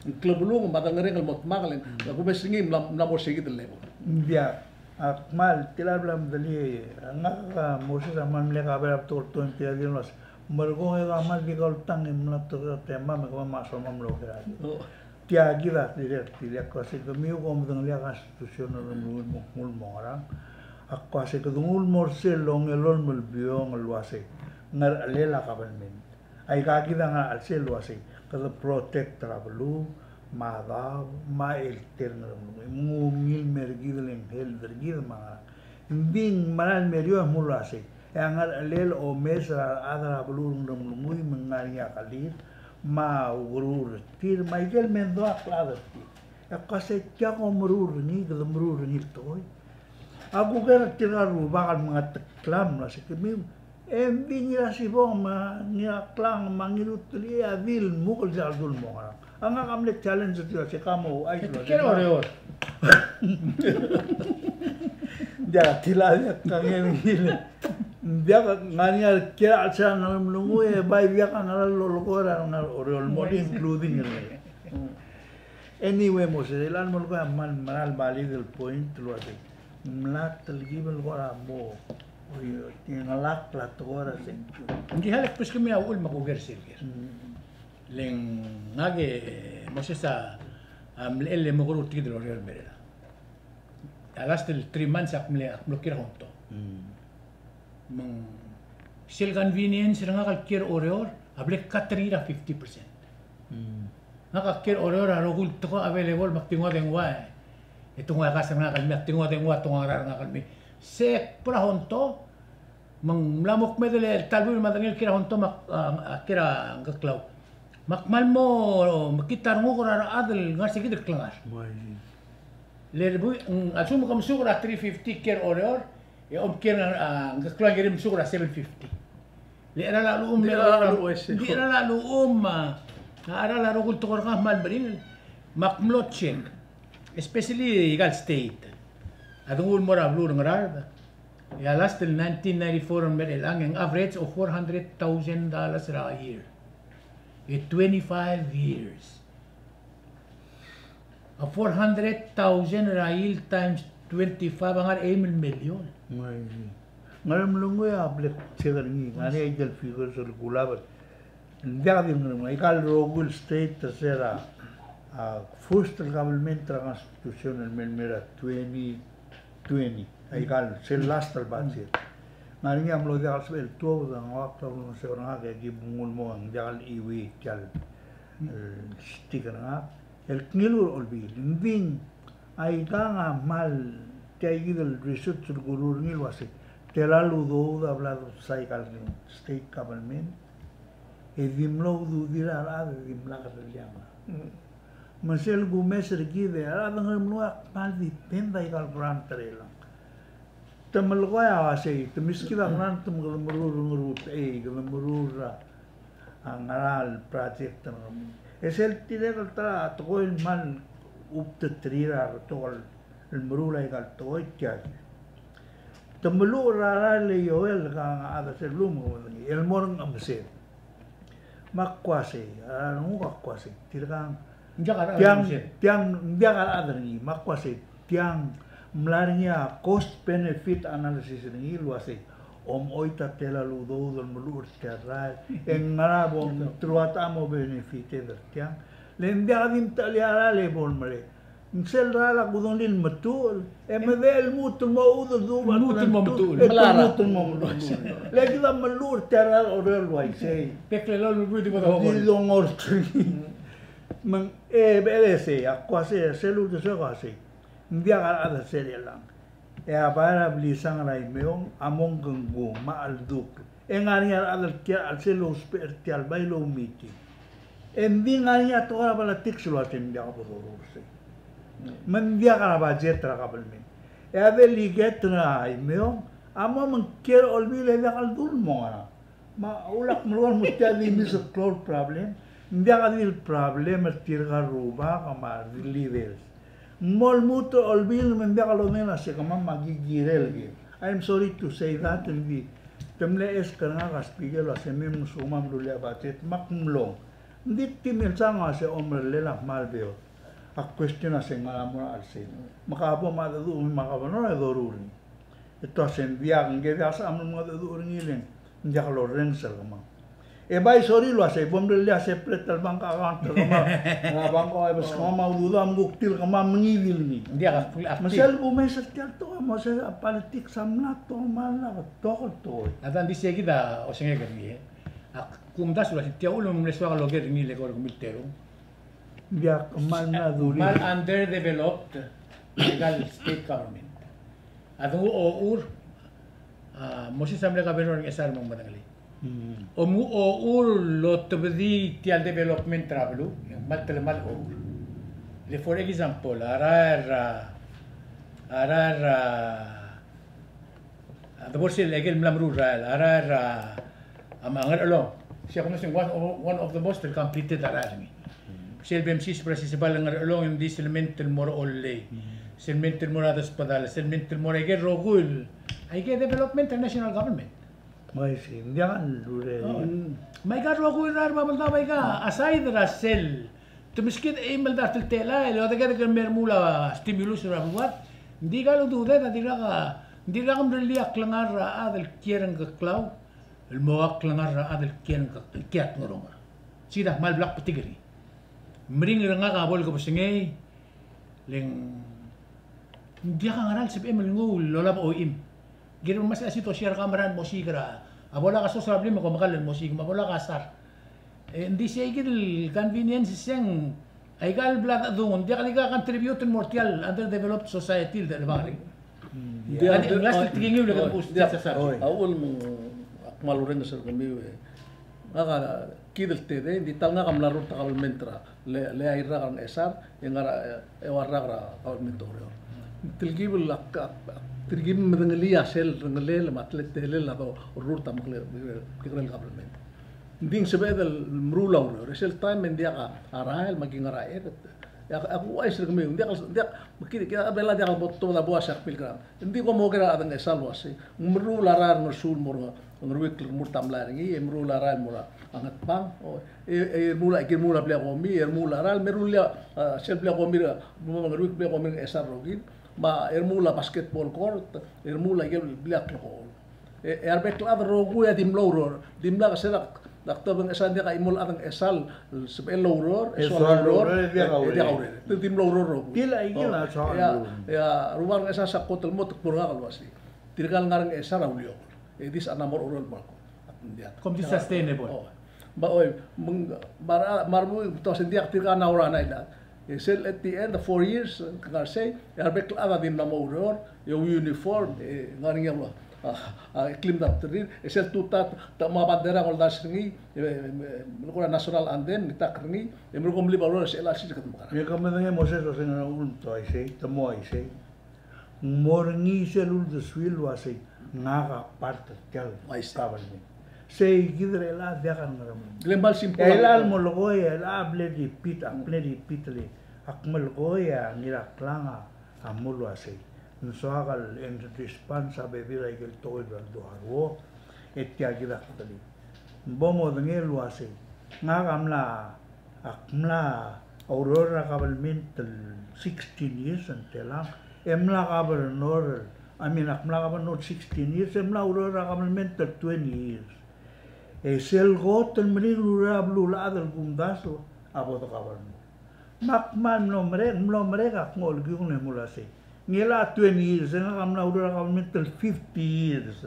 Ng klebelung me a delngereng el mo dmak, le ng kumes er ngii, mla, mla mo er sei kid el level. Ng diak, ak kmal, tia el bla mdelii, ngak a Moses a kmal mle kaber a betok el tekoi er tia el uasei. Merekong e kmal di kau el tang e mla tekoi er a temam e kemam a soam el oker er a Tia kid a dirrek el tir, ak uase kemiu kom medengelii a Constitution er a Ngeremlengui el mo, mo ngerang. Ak uase kede nguu el mo er sel ongelolem el bliongel el uase ngerechelel a government. Aika kid a ngar er a chelsel el uase kede protect er a beluu, me a daob, me a health er a Ngeremlengui. Me ng ungil el mer kid el health er kid me a ngerang. Ng di ng mera el mer eou e mlo uase, e a ngerechelel omes er a rechad er a beluu er a Ngeremlengui me ng ngar er ngii a kelir, me a ukeruul er tir, me aike el mengedmokl a rechad er tir. E ak uase tia kom meruul er ngii, kede meruul er ngii el tekoi. A kuker er tirka el rubak el mengetekl el uase kemiu, e ng di Ngirasibong me a Ngiraklang me a Ngirutelii a di lmuk el diak el dul mo ngerang. A ngak a mle challenge er tir el uase ka mo ouchais el uase kiei er a Oreor. Diak, tia el diak kangel ngii. Diak, ngar er ngii a kiei er a chelsel a Ngeremlengui e bai diak a ngera el lolekoi er a rengar er a Oreor el mo di including er ngii. Anyway, mo se, el mo lekoi a kmal mera el valid el point el uase ng mla telkib el kora mo ngelakl a tekoi er a sengkio. Ng di a le kbeskemiu a uchul me a kuker sel ker. Mm. Le ngak e Moses a, a mlechell e mo keruul er tir el Oreor el mer a, a last el three months ak mle, ak mlo kiei er a Honto. Mm. Me ng sel convenience er ngak el kiei er a Oreor a bla el cut er ngii er a fifty percent. Mm. Ngak a kiei er a Oreor a rokui el tekoi a available me ak di nguu a dengua e, e te nguu a kas er ngak el mei, ak di nguu a dengua e te nguu a ngerang er ngak el mei. Se kbo er a Honto, me ng mla mo kmeed el ta el buil me a delengel el kiei er a Honto me ak, a, a kiei er a Ngkeklau. Me ak kmal mo mekngit a renguk er a rechad el ngar er se kid el klengar. Bai. Le buil, mm, a lsekum ke mesuk er a three fifty kiei er a Oreor, e omkiei er a, a, Ngkeklau e ng kired el mesuk er a seven fifty. Le cheral a lechub, ng di cheral a lechub, a, a cheral a rokui el tekoi er ngak a kmal meringel. Me ak mlo check, especially aika el state. A denguu el mo er a beluu er a Ngaraard, e a last el nineteen ninety-four el mei er chelechang e ng average of four hundred thousand dollars er a year. E twenty-five years. A four hundred thousand er a year times twenty-five a ngar er a eim el million. Ngar er a Ngeremlengui a bla el check er ngii, ngar er ngii a ikel figures el kulab. Ng diak di Ngeremlengui, aika el rokui el state er se er a, a, first el government er a constitution el mei, el mei er a twenty twenty, aika el sel last el budget. Ngar er ngii a mlo diak el sebechel el tuobed, ng ua kmo ng sebechel er ngak e ki bo nguu el mo, ng diak el chiuii tia el, e, stick er ngak. El kngiluu er a Olbiil, ng di ng aikang a kmal tia kid el research el kuruul er ngii el uase, tela el udoud a bla dosai aika el state government, e di mlo ududir a rechad e dimlak lerellii a ngerang. Mm. Me sel kumes er kid e a rechad er a Ngeremlengui a kmal depend aika el grant er chelechang. Te melekoi a uasei, te meskid a grant me kede meruul er a Ngerutechei, kede meruul er a, a, ngera el project er a Ngeremlengui. E sel tirke el ta er a tekoi el kmal ubet er tir a rebetok el meruul aika el tekoi tia. Te meluchel er a rael e Joel, ka ngak a chad er sel beluu me kede medengei el mo er a Ngemesed. Me ak uasei, a renguk a ak uasei, tirkang. Ng diak a rechad er ngii. Tiang, tiang, ng diak a rechad er ngii, me ak uasei, tiang, mla er ngii a cost benefit analysis er ngii el uasei, omoit a tela el udoud el meluchel er tia el rael, e ngera bo, te rua ta mo benefited er tiang. Le ng diak di mtechelii a rael e bo lemerek. Ng sel rael a kudengelii el metuchel, e medechel el lmuut el mo uchul el dubech, lmuut el mo metuchel. E te lmuut el mo metuchel. Le kid a meluchel er tia el rael a Oreor el uaisei. Bek el elolem el buil di bo dongor. Di dongor er ngii. Me ng, e, bechel e sei, ak uasei, sel uldesuek a uasei. Ng diak a rechad er sel chelechang. E a bai er a blisang er a Imeong a mo ngkengkung me a cheldukl. E ng ngar er ngii a rechad el kiei er a chelsel el ousbech er tia el bai el oumitiung. E ng di ngar er ngii a tekoi er a politics el uasei ng diak bo doruul er sei. Me ng diak er a budget er a kabelment. E a delegate er a Imeong a mo me ng kiei er a Olbiil e diak el dul mo ngerang. Me a ulak melekoi el mo tia di mesa el klou el problem. Ng diak di el problem er tirka el rubak me a re leaders. Ng mo lmuut er a Olbiil me ng diak lodengei el uasei kemam a ki kirel ker. I am sorry to say that, ng di te mle ask er ngak a speaker el uasei me mngesukemam el rullii a budget me ak mlong. Ng di te milsang el uasei omerellel a kmal beot. A question a se ngera mo er a chelsel. Me ka bo me a dedu me a governor e doruul er ngii. E te uasei ng diak, ng diak, sebecham el mengedecheduch er ngii le ng diak lorrenges er kemam. E bai sorir el uasei, bo mrellii a separate el bank account er kemam, a bank, e bes kemam a udoud a mkuk tir kemam mengiil er ngii. Ng diak a, a, me sel kumes er tia el tekoi, mo se a politics a mla tomall a betok el tekoi. A ta ng di sei kid a osengek er ngii, e. Ak kumdasu el uasei tia uchul me ng mle soak el oker er ngii el eko er kemiu el terung. Ng diak, kmal mla durir. Kmal underdeveloped aika el state government. A denguu a ochur, a, Moses a mle governor er a Ngchesar me ng medengelii. Mm. Omnguu a ochur el otebedii tia el development er a beluu, e ng kmal telemall a ochur. Le for example, a rael er a, a rael er a, a, debo er sel aikel mla meruul el rael, a rael er a, a, Ngerchelong. Sei a ko mle uasei one, one of the most completed a rael er ngii. Sel bemsiseb er a sisebal er a Ngerchelong e ng di sel ment el mo er a Ollei. Sel ment el mo er a Desbedall, sel ment el mo er a ikel rokui el, aike development er a national government. Oi, sei, ng diak a lurrelii. Me aika el rokui el rael er a Babeldaob a ika, aside er a sel te meskid a eim el dart el telael, e odekedek el me remuul a stimulus er a beluad. Ng di aika el ududed a dirkak a, ng dirkak mrellii a klengar er a chad el kiei er a Ngkeklau el mo ua klengar er a chad el kiei er a Ngkek, el kiei er a Ngerongel. Sei kid a kmal bla kbetik er ngii. Meringel er ngak a bo lekebesengei, le ng diak a ngera el sebechem el nguu el olab a ochim. Kirem el mesa a sitosia er kau me a rechad el mo siik er a, a bo lak a sos er a blim e kom mekall el mo siik, me a bo lak a sar. E ng di sei kid el convenience, se ng aika el bla dechedung, ng diak el ika contribute el mo er tia el underdeveloped society el de, el bang er ngii. Ng diak, ng diak, ng diak, a uchul me ak kmal orrenges er kemiu e. Ngak a kid el tedei, ng di ta el ngak a mla rurt a kabelment er a le, le Irrai er a Ngchesar, e ngar er a, e, eua el rak er a kabelment er a Oreor. Telkib el ak, ak, telkib el medengelii a sel rengelel me a teletelel a dorurt a mekekerei el kabelment. Ng di ng sebeched el meruul a ureor, e sel taem e ng diak a rael me a ki ngar er a chad. E ak, ak ouchais er kemiu, ng diak, ng diak, me kid, kid a Belau a diak el bo tobed a bo uasei ak milgram. Ng di kom oker a rechad er a Ngchesar el uasei, ng meruul a rael er a Ngersuul el mo er a Ngeruikl el remurt a mlai er ngii, e meruul a rael el mo er a Ngatpang, o, e, e remuul a, e remuul a blil a komi, e remuul a rael, me rullii a, a, sel blil a komi er a, Ngeruikl, blil a komi er a Ngchesar el rokir, me a, e remuul a basketball court, e remuul a ikel blil a klekool. E, e a rebek el chad el rokui a di mlo oureor, dimlak se er a Doctor Ngchesar, ng diak a chimo el chad er a Ngchesar el sebechel el oureor, e soal el oureor, e diak a urerek. Te di mlo oureor el rokui. Tia el aikel a soal el oureor. E a rubak er a Ngchesar a kot el mo, te kbo er ngak el uasei, tirka el ngar er a Ngchesar a uliokl. E di sel a mo er a oureor el mo er a kot. Kom di sustainable. Oi. Me a, oi, me ng, me a, me a remuul, te uasei ng diak tirka a ngar er a Nailad. E sel at the end of four years, ke ngar sei, e a rebek el chad a di mla mo oureor, e uniform, e ngar er ngii a, a, a, clean up er tir, e sel tutau, te mo bandera el oldars er ngii, e, e, e, melekoi a national anthem, ngitakl er ngii, e merekong e meliuekl a ureor, e sel chelecha el sils e kede mekerang. E ke medengei Moses el uasei ng ulemtok a isei, te mo uaisei. Ng mo er ngii sel uldesuir el uasei, ngak a part er tia el government. Sei kid er chelecha diak a ngeremlengui. Chelecha el melekoi, chelecha a mle repeat, a mle repeat el, ak melekoi a Ngiraklang a mo el uasei, ng soak el, in response a bebil er a ikel tekoi el bla ledu a ruo, e tia kid a kdulii. Bo modengei el uasei, ngak a mla, ak mla oureor er a kabelment el sixteen years, ng telang, e mla governor, I mean, ak mla governor sixteen years, e mla oureor er a kabelment el twenty years. E sel kot el meringel el ureor er a beluulechad el kumdasu a bo de governor. Me ak kmal mlo merek, mlo merek, ak mo olekiung e mo el uasei, ng chelecha twenty years, e ngak a mla oureor er a kabelment el fifty years.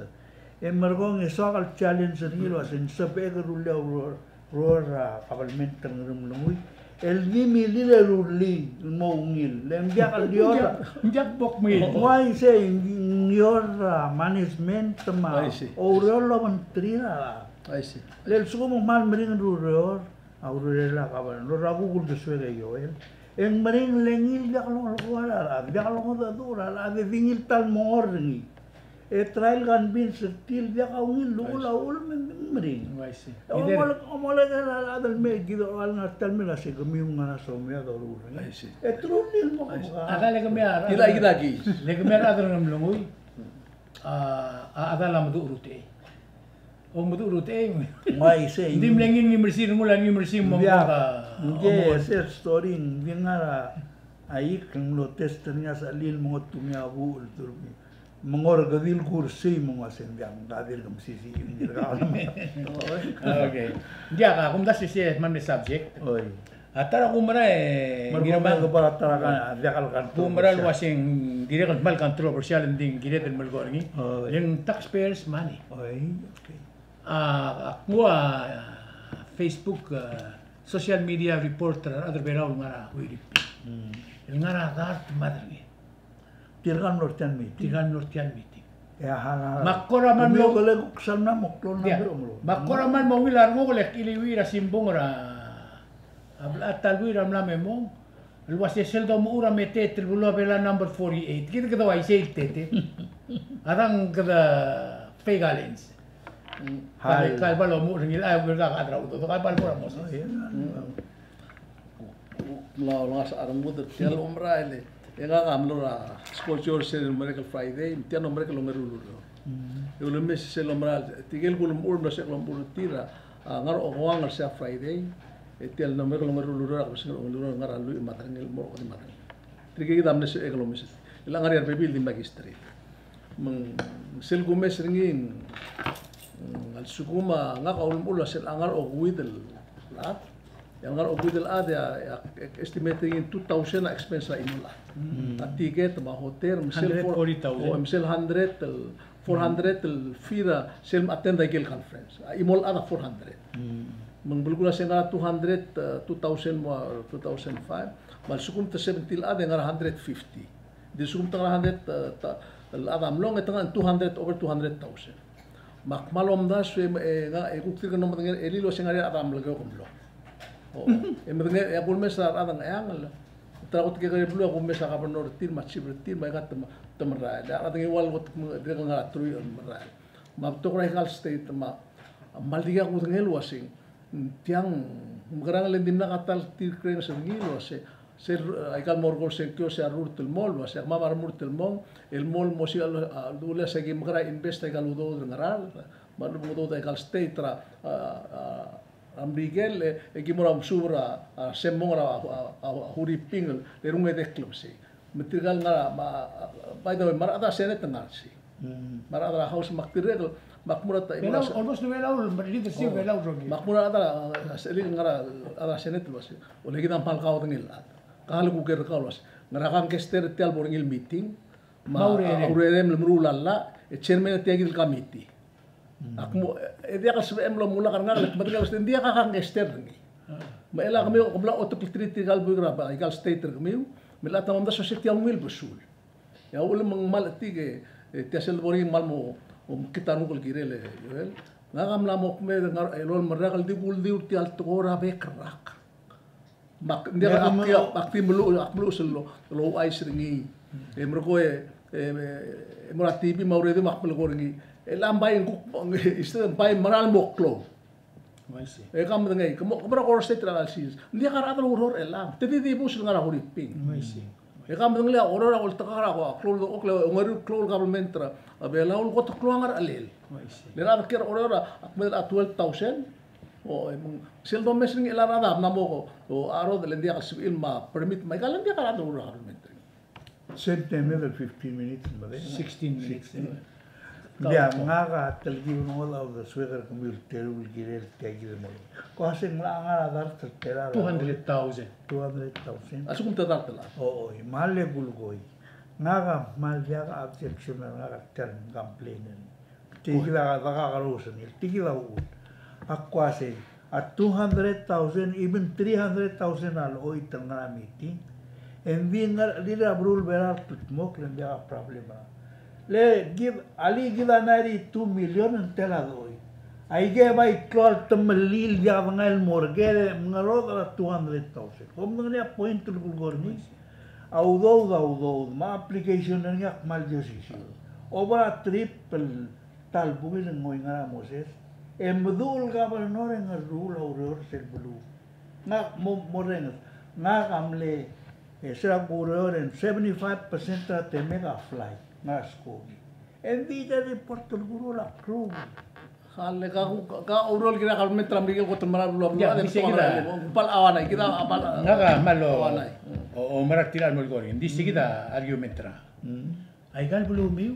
E merekong e soak el challenge er ngii el uasei, ng sebechek el rullii a ureor, ureor er a kabelment el ngeremlengui el di milil e rullii el mo ungil. Le ng diak el dior. Ng diak, ng diak bo kmil. Ng uaisei, ng dior er a management me a oureor el obengterir a. Le lsekum ng kmal meringel el ureor, a urerel a governor, a kuk uldesuek e Joel. E ng meringel e ngii el diak longelekoi a rechad, diak longedecheduch a rechad, e di ngii el ta el mo ngor er ngii. E try el convince er tir el diak a ungil, uchul a uchul me ng meringel. E omolek, omolek er a rechad el mei, kid a ua el ngar tia el mei el uasei kemiu ng ngar er a somiu a doruul er ngii. E truly el mo kemekar. A le kemiu a rechad, le kemiu a rechad er a Ngeremlengui, a, a chad a meduch er a utechei. Ng meduch er a utechei. Ng uaisei. Ng di mle ngii el ngii el mersir, ng ua ngii el mersir, mo. Ng diak, ng diak, sel story, ng di ngar er a ike el mlo test er ngii a sechelil el mengetungii a buch el turmii. Me ng ua kedil kursii me ng ua se ng diak, ng dirk mesisiich, ng dirk. Okay. Ng diak, a kumdasu e sei a mle subject. Oi. A ta er a kumera e, me ng kumera el ua se ng dirrek el kmal controversial, ng di kired el melekoi er ngii. Oi. E ng taxpayers' money. Oi, okay. A, a kmo a Facebook, a, social media report er a rechad er a Belau el ngar er a Huiriping. Mm. El ngar er a dart me a derengel. Tirka el mlo er tia el meeting. Tirka el mlo er tia el meeting. E a, a, me a kora kmal mo, kemiu el kuk sal mla mo klou el number el mlo. Me a kora kmal mo ungil a renguk el kiliuii er a simbung er a, a bla, a ta el buil er a mla me mong. El ua se sel domechur a meteet el beluu a Belau number forty-eight. Kid kede uaisei el tetet. A dang kede fake a lens. Kal, kal bal omuchel er ngii el, a, uldak a chad er a udoud, kal bal mo er a Moses. Ng mla olengasech a rengud er tia el omerael e. E ngak a mlo er a Scotia er sel Miracle Friday, tia el Miracle el ongeru el ureor. E ulemes sel omerael, tirke el kulemechur el mlo sebechek el omechur er tir a, a, ngar er a Okoang er sel Friday, e tia el Miracle el ongeru el ureor a kebesengei el ongeru el ureor el ngar er a lluich me a derengel el mo er a okedei me a derengel. Tirke kid a mle sebechek el omes. E le ngar er ngii a rebebil el di magistrate. Me ng sel kumes er ngii, ng, a lsekum a ngak a ulemechur el ua sel ngar er a okeuid el chad, e a ngar er a okeuid el chad e a, e a estimate er ngii two thousand a expense er a chimo el chad. Mm. A ticket me a hotel, me sel four, hundred forty thousand. O, me sel hundred el, four hundred el fee er a sel attend a ikel conference. A chimo el chad a four hundred. Mm. Me ng belkul a se ngar er a two hundred, uh, two thousand mo, two thousand five. Me a lsekum te seventy el chad e ngar er a hundred fifty. Di lsekum te ngar er a hundred, e, ta, el chad a mlong e te ngar er a two hundred, over two hundred thousand. Me ak kmal omdasu e, e, ngak, e kuk dirk mlo medengei er elii el ua se ngar er ngii a rechad er a Melekeok el mlong. O, e medengei, e a kulemes er a rechad er a Ngcheangel. Te er a kot kekerei el beluu e a kulemes er a governor er tir me a chief er tir me aika te me, te merael. E a rechad er a Ngiwal el kot me dirrek el ngar er a truich el merael. Me a betok er aika el state me a, me a le dikea kudengei el ua se ng Tiang, mekerang e le ng dimlak a ta el tir krenges er ngii el ua se, sel, eh, aika el mo er a sengkio se a rurt el mong el ua se, kemam a remurt el mong, el mong el mo se el, a, el dulii a se ki mekerang e invest aika el udoud er a Ngaraard, me a lechub e ng udoud aika el state er a, a, a, a Merikel, e, e ki mo er a omesub er a, a, se el mong er a, a, a, a Huriping, el, el rungedei el klebesei. Me tirka el ngar er a, me a, by the way, me a rechad er a Senate a ngar er sei. Mm. Me a rechad er a House me ak dirrek el, me ak mo er a ta, Belau, almost Belau, leadership er a Belau el rokui. Me ak mo er a rechad er a, a, sel ngar er a, rechad er a Senate el uase, ole kid a kmal kaudengei el chad. Ka le kuker er kau el uase, ngera a gangster er tia el bo er ngii el meeting, me a, me a urerem, a urerem el meruul a llach, e chairman er tia kid el committee. Mm. Ak mo, e diak el sebechem el omulak er ngak, le ak medengei el uase ng diak a gangster er ngii. Ah. Me chelecha kemiu, ke mla oteklterir tirka el buik er a, aika el state er kemiu, me chelecha te mo omdasu el uase tia ungil besul. E a uchul me ng kmal chetik e, e tia sel bo er ngii ng kmal mo, mo mekngit a renguk el kirel e, Joel. Ngak a mla mo kmeed el ngar er a elolem el rak el di kuldiu er tia el tekoi er a bek el rak. Me ak, ng diak, ak di, ak di meluches, ak meluches el, el ouchais er ngii. E merekong e, e, e mo er a T V me a radio me ak melekoi er ngii. E le ng bai ng kuk, instead ng bai mera el mo klou. I see. E ke medengei, ke mo, ke mo er a Koror State er a analysis. Ng diak a rechad el oureor er chelechang. Te di dibus el ngar er a Huriping. I see. E ke medengelii a Koror a oltekakl er a klou el, klou, ongeru el klou el government er a Belau el kot el klou a ngar er a chelel. I see. Le rechad el kiei er a Koror a kmedel a twelve thousand. O, e, me ng sel domes er ngii el a rechad a mla mo, o, a rechad el ng diak el sebechir el mo permit, me aika el ng diak a rechad el oureor er a government er ngii. Sel temed el fifteen minutes, me de? Sixteen minutes. Sixteen. Ng diak, ngak a telkib el ngodech a uldesuek er kemiu el teru el kirel tia kid el mo. Ko uase ng locha ngar er a dart el tela? Two hundred thousand. Two hundred thousand. A lsekum te dart el chad. O, oi, me a le kulekoi. Ngak a kmal diak a objection er ngak er tia el complaint er ngii. Tia kid a dekakerous er ngii, tia kid a uchul. Ak uase, a two hundred thousand, even three hundred thousand a locha oit el ngar er a meeting, e ng di ngar er a, di er a beluulechad er a tutmokl e ng diak a problem er a. Le kid, alii kid a ninety-two million ng tela dochoit. Aike bai klou a temellel el diak dengai el mo er kid e mengerodech er a two hundred thousand. Kom medengelii a point el kulekoi er ngii. A udoud a udoud, me a application er ngii a kmal di osisiu. Over a trip el ta el buil e ng oingarang a Moses, e meduch el governor e ng ngerruul a ureor sel beluu. Ngak mo, morrenges, ngak a mle, e, se er a kureor e ng seventy-five percent er a temek a flight, ngar er a skoki. E ng di ta el report el kuruul a klou. Chale, ka, ka, ka oureor el kirel a government er a Merikel el kot el mera el beluu a beluu. Ia, a di se kid a, ng kmal uaisei, kid a kmal, ngak a kmal o, uaisei. O, o mera el tirka el melekoi er ngii. Ng di se kid a argument er a. Mm. Aika el belumiu,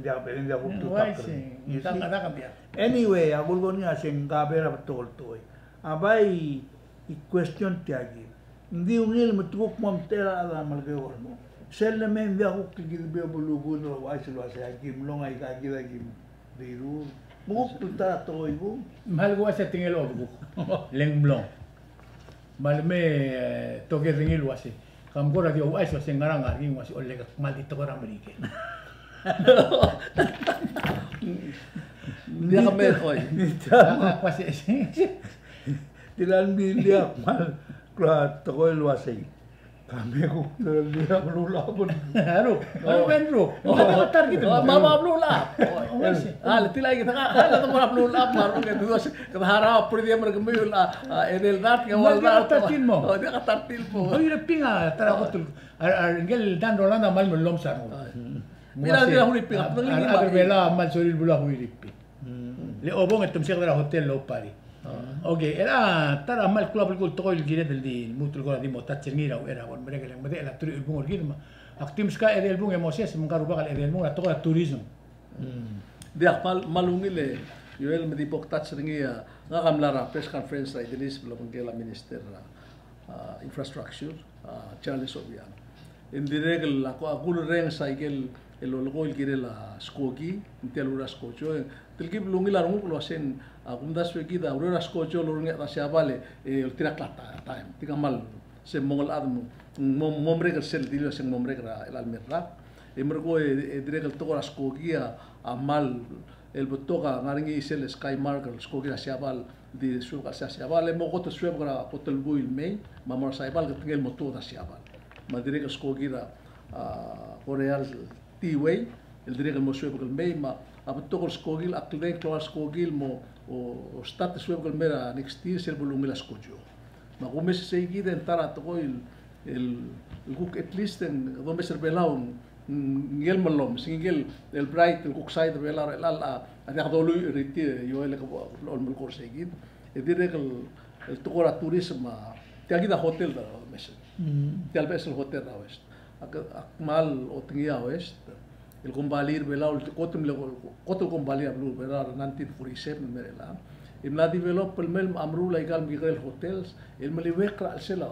ng diak, ng diak kuk tutakl er ngii. You see? Anyway, a kulekoi er ngii a se ng kaber a betok el tekoi. A bai question tia kid. Ng di ungil me te kuk mo omtechei a chad er a Melekeok el mo. Sel lemei e ng diak kuk kid el bo lukuu el ouchais el uasei a ki mlong a ika kid a ki mrirur. Me kuk ta er a tekoi kung. Me a lak uasei a tengel obekuk. Le ng mlong. Me a lemei, e, toked er ngii el uasei. Kam kora di ouchais el uasei ngerang a ngar er ngii el uasei, ole, ke kmal di tekoi er a Merikel. Ng diak me, oi. Ng diak me. Ak uasei, Tirka el mle diak kmal klou a tekoi el uasei. Ka me kuk di a beluulechad. Aru, aru, aru. Ng diak a target. Me a beluulechad. A le tilai kid a, a le beluulechad, me a rokui e te uasei, kede harau a per diem er kemiu el, a, edei el dart, ng diak a target mo. Ng diak a target mo. Oirebing a ta er a kot el, a, a, ngike el Dan Rolanda a kmal mellomes a renguk. Mira, mira, Oirebing a, a, a, Belau a kmal sorir el beluu a Oirebing. Le obong e te mseked er a hotel el oupari. Okay, e a ta er a kmal klou a belkul el tekoi el kired el di lmuut el kora di mo touch er ngii er a uchei er a bo lemerek el ng medechel a teruich el bung er kid me ak di meskau a edei el bung e Moses me ngka el rubak el edei el bung er a tekoi er a tourism. Diak, kmal, kmal ungil e Joel, me di bo ktouch er ngii a, ngak a mla er a press conference er a Idris el obengkel a Minister er a, a, Infrastructure, a, Charles Obichang. E ng dirrek el a ko, a kulerrenges a ikel, el lolekoi el kirel a skoki, ng tia el ureor er a skojo, e telkib el ungil a renguk el uaseng, a, kumdasu e kid a ureor er a skojo el orrenges er a Siabal e, e oltirakl a ta-, taem. Tirka kmal se mongelchad mo, mo, mo merek er sel dilu el uaseng mo merek er a chelecha el me el rak. E merekong e, e dirrek el tekoi er a skoki a, a kmal, el betok a ngar er ngii sel Skymark el skoki er a Siabal, di suebek er a Siabal, e mo kot el suebek er a kot el buil el mei, me a mo er a Saibal, ke tekingel mo tuobed er a Siabal. Me a dirrek el skoki er a, a, Korea el T-Way, el dirrek el mo suebek el mei, me a betok el skoki el, a kldei el klou el skoki el mo, o, o start el suebek el mei er a next year, sel bo lungil a skojo. Me a kumes sei kid e ng ta er a tekoi el, el, el kuk at least e ng domes er a Belau, ng, ngike el mellomes, ngike el, el bright, el kuk side er a Belau, el, el, a, a diak dolui er tir, e Joel e ke bo, bo lemelekoi er sei kid. E dirrek el, el tekoi er a tourism a, tia kid a hotel er a domes. Tia el beches el hotel er a West. Ak, ak kmal otengii a West el kombalii er a Belau, el kot el mle, kot el kombalii a beluu er a Belau er a nineteen forty-seven el mei er chelechang. E mla develop el mei el meruul a ikal mekekerei el hotels, el meliuekl er a chelsel a,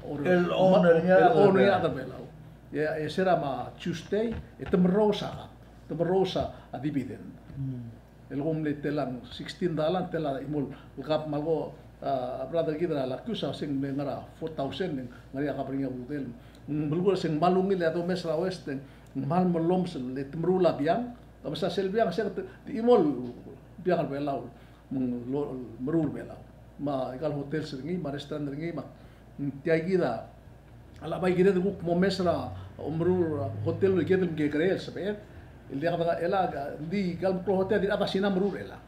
or-, el owner, el owner er a Belau. E, e se er a me a Tuesday, e te merous a kab, te merous a dividend. El kom mle telang sixteen dollar, tela chimo el kab me a leko, a, brother kid er a Lakius a se ng mle ngar er a four thousand, ng ngar er ngii a kab er ngii a ududel. Ng belkul se ng kmal ungil e a domes er a West, ng kmal mellomes el te meruul a biang, a mesa sel biang, se te, te chimo el biang er a Belau, me ng lo, meruul er a Belau. Me a ikal hotels er ngii, me a restaurant er ngii, me ng tia kid a, a lak bai kired el kuk mo mes er a omeruul er a hotel el kired el mekekerei el sebeched. El diak de, el a, ng di ikal meklou el hotel a di rechad er a Sina meruul er chelechang.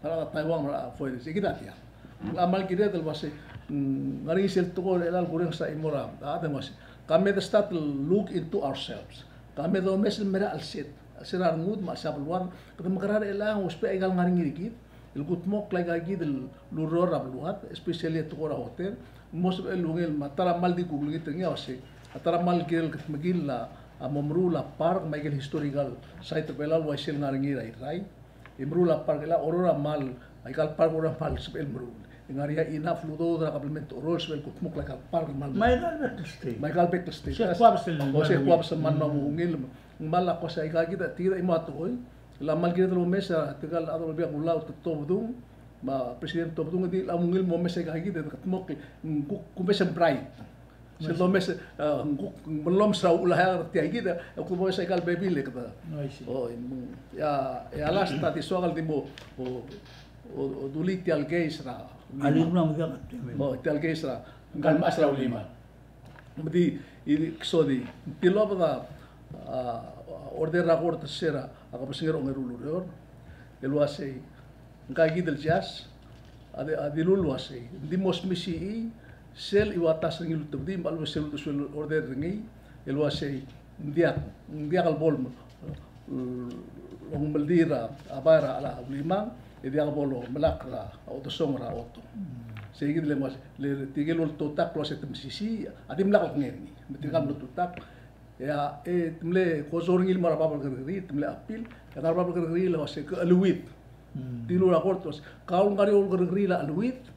A rechad er a Taiwan me a rechad er a foreign, se kid a diak. Ng kmal kired el uase, mm, ngar er ngii sel tekoi er chelechang el kurrenges a chimo er a, a, a, uase, ka me de start look into ourselves. Ka me domes el mei er a chelsed, chelsel a rengud me a chelsel a beluad, kede mekerang er chelechang, ousbech a ikal ngar er ngii er kid, el kudmokl a ika kid el ureor er a beluad, especially a tekoi er a hotel, mo sebechel el ungil me a ta er a kmal di kuk olengit er ngii a uase, a ta er a kmal kirel kede mekill a, a mo meruul a park me a ikel historical site er a Belau el uaisei el ngar er ngii er a Irrai. E meruul a park el a Koror a kmal, a ikal park Koror a kmal sebechel el meruul. E ng ngar er ngii a enough el udoud er a kabelment er a Koror el sebechel el kudmokl a ikal park el kmal. Me a ikal bek el state. Me a ikal bek el state. Se kuabes el, o se kuabes el kmal mo ungil. Ng kmal a ko se a ika kid a, tia kid a chimo a tekoi. El a kmal kired el omes a tirka el chad er a Olbiil er a Kelulau, te Tobedung, me a President Tobedung, e di el a ungil mo mes a ika kid, e kudmokl, ng kuk, kumes e ng bright. Sel domes, e, ng kuk, mellomes er a uchul a tia kid, e kuk domes a ikal bebil e kede. O, e a, e a last a di soak el di mo, o, o, o dulii tia el case er a. A Lirmang. O, tia el case er a. Ngka el mechas er a Ulimang. Me di, di, so di, tilobed a, a, order er a kort er se er a kebesengei er a ongeru el ureor, el uasei, ngka kid el judge, a di, a dilu el uasei, ng di mo smisichii sel iuatas er ngii el ultebedii, me a lebo sel uldesuel el order er ngii, el uasei, ng diak, ng diak el bo le, ongemeldiil er a bai er a Ulimang, e diak bo lomelakl er a odesongel er a otong. Sei kid el uase, le tirke el oltotakl el uase te mesisiich, a dimlak el kengei er ngii. Me tirka el mlo oltotakl, e a, e te mle koso er ngii el mo er a bab el kerrekeriil, te mle appeal, e ngar er a bab el kerrekeriil el uase ke cheleuid. Dilu er a kort el uase, kau el ngar er eou el kerrekeriil a cheleuid,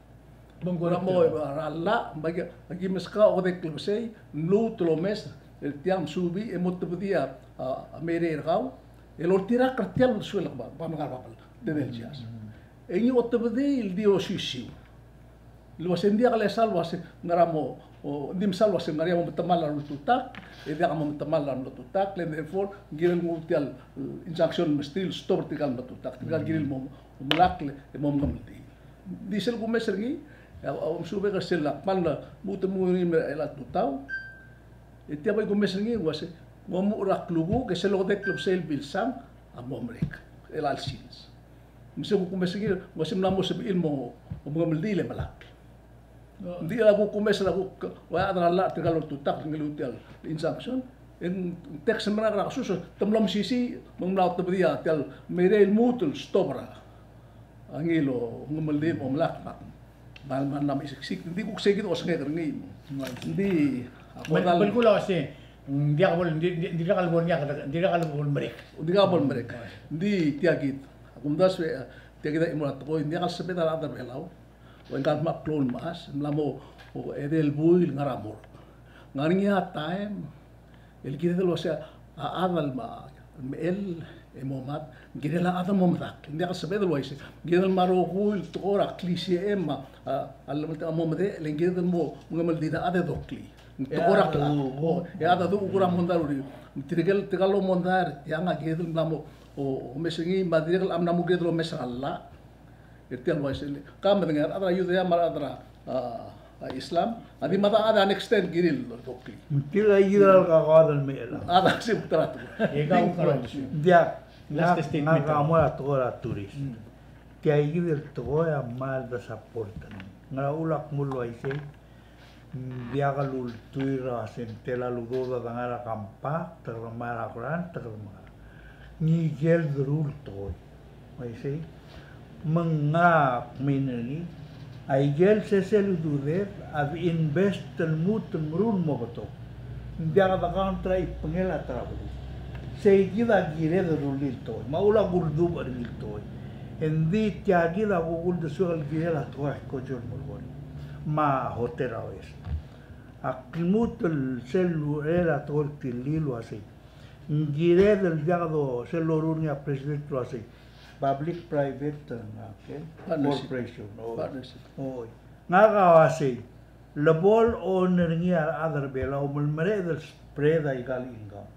me ng kora mo er a llach, me aki, aki meskau a okedei el klebesei, ng lmuut el omes, el tia me subii, e mo tebedii a, a, a meirei er kau, el oltirakl er tia el uldesuel el kebab, me ngar er a bab el tedei el judge. E ngii a otebedii el di osisiu. El uase ng diak lesa el uase ngera mo, o, ng di mesa el uase ngar er ngii a mo metemall a rultutakl, e diak a mo metemall a rultutakl, and therefore, ng kirel nguu tia el, eh, injunction el mesterir el stop er tirka el mle tutakl, tirka el kirel mo, mo melakl, e mo mengemeldiil. Di sel kumes er ngii, e a, a omesubek er sel kmal lmuut el mo er ngii er a tutau, e tia bai kumes er ngii, uase, ng omuchel er a klukuk, e sel okedei el klebesei el bilsang, a mo merek, er chelecha el sils. Me se kuk kumes er ngii, ng uase mla mo sebechir el mo, mo mengemeldiil e melakl. Ng di a kuk kumes er a kuk, ua chad er a llach er tirka el oltutakl, ng ngiluu tia el injunction. E ng text el mei er a kesus, te mlo mesisiich, me ng mla otebedii a tia el meirei el lmuut el stop er a, a ngii el omengemeldiil, omelak, me a, me a, me a mla mesiksik, ng di kuk sei kid a osengek er ngii. Ng di, a kodall. Belkul a uase, ng diak bo, ng di, ng di, ng dirkak el bo er ngii a, ng dirkak el bo el merek. Ng dirkak bo el merek. Ng di tia kid. A kumdasu e, tia kid a chimo er a tekoi, ng diak el sebeched a rechad er a Belau. Ua ngka el kmal klou el mechas, ng mla mo, o, edei el buil el ngar er a morgue. Ng ngar er ngii a taem el kired el uasei a chad el mechell e mo mad, ng kirel a chad el mo medakl. Ng diak el sebeched el uaisei. Ng kired el mo rokui el tekoi er a klisichem me a, a, a lebo el mo medechel, e ng kired el mo mengemeldiil a chad e doklii. Ng tekoi er a klechad. O, e a chad a duch kuk er a mondai er a uriul. Tirke el, tirke el omondai er tiang a kired el mla mo, o, omes er ngii, me a dirrek el mla mo kired el omes er a llach. E tia el uaisei, ka medengei a rechad er a Judea me a rechad er a, a, a Islam a di mad a chad a next time kirir el doklii. Tia kid a kuk el mechell. A, a, se kuk ta er a tekoi. E kau, kau. Diak, last statement. Ngak a mo er a tekoi er a tourist. Mm. Tia kid el tekoi a kmal de support. Ngera uchul ak mo uaisei? Ng diak el ultuil er a se ng tela el udoud a dengar er a compact, te kede ngar er a grant, te kede ngar er a. Ng ikel deruul tekoi. Uaisei. Me ngak a mei er ngii, a ikel sesei el ududed a de invest el lmuut el meruul el mo betok. Ng diak de count er a chibengel a ta er a beluu. Sei kid a kired el rullii el tekoi. Me a uchul a kuldubech er ngii el tekoi. E ng di tia kid a kuk uldesuek el kirel a tekoi er a Scotia el Melbourne me a Hotel Rawest. Ak lmuut el sel urerel a tekoi el tir el uasei. Ng kired el diak do sel loruul er ngii a president el uasei. Public private, uh, okay? Partnership. Corporation. O. Partnership. O. Ngak a uasei. Le bo el owner er ngii a rechad er a Belau me le mereched el spread a ikal income.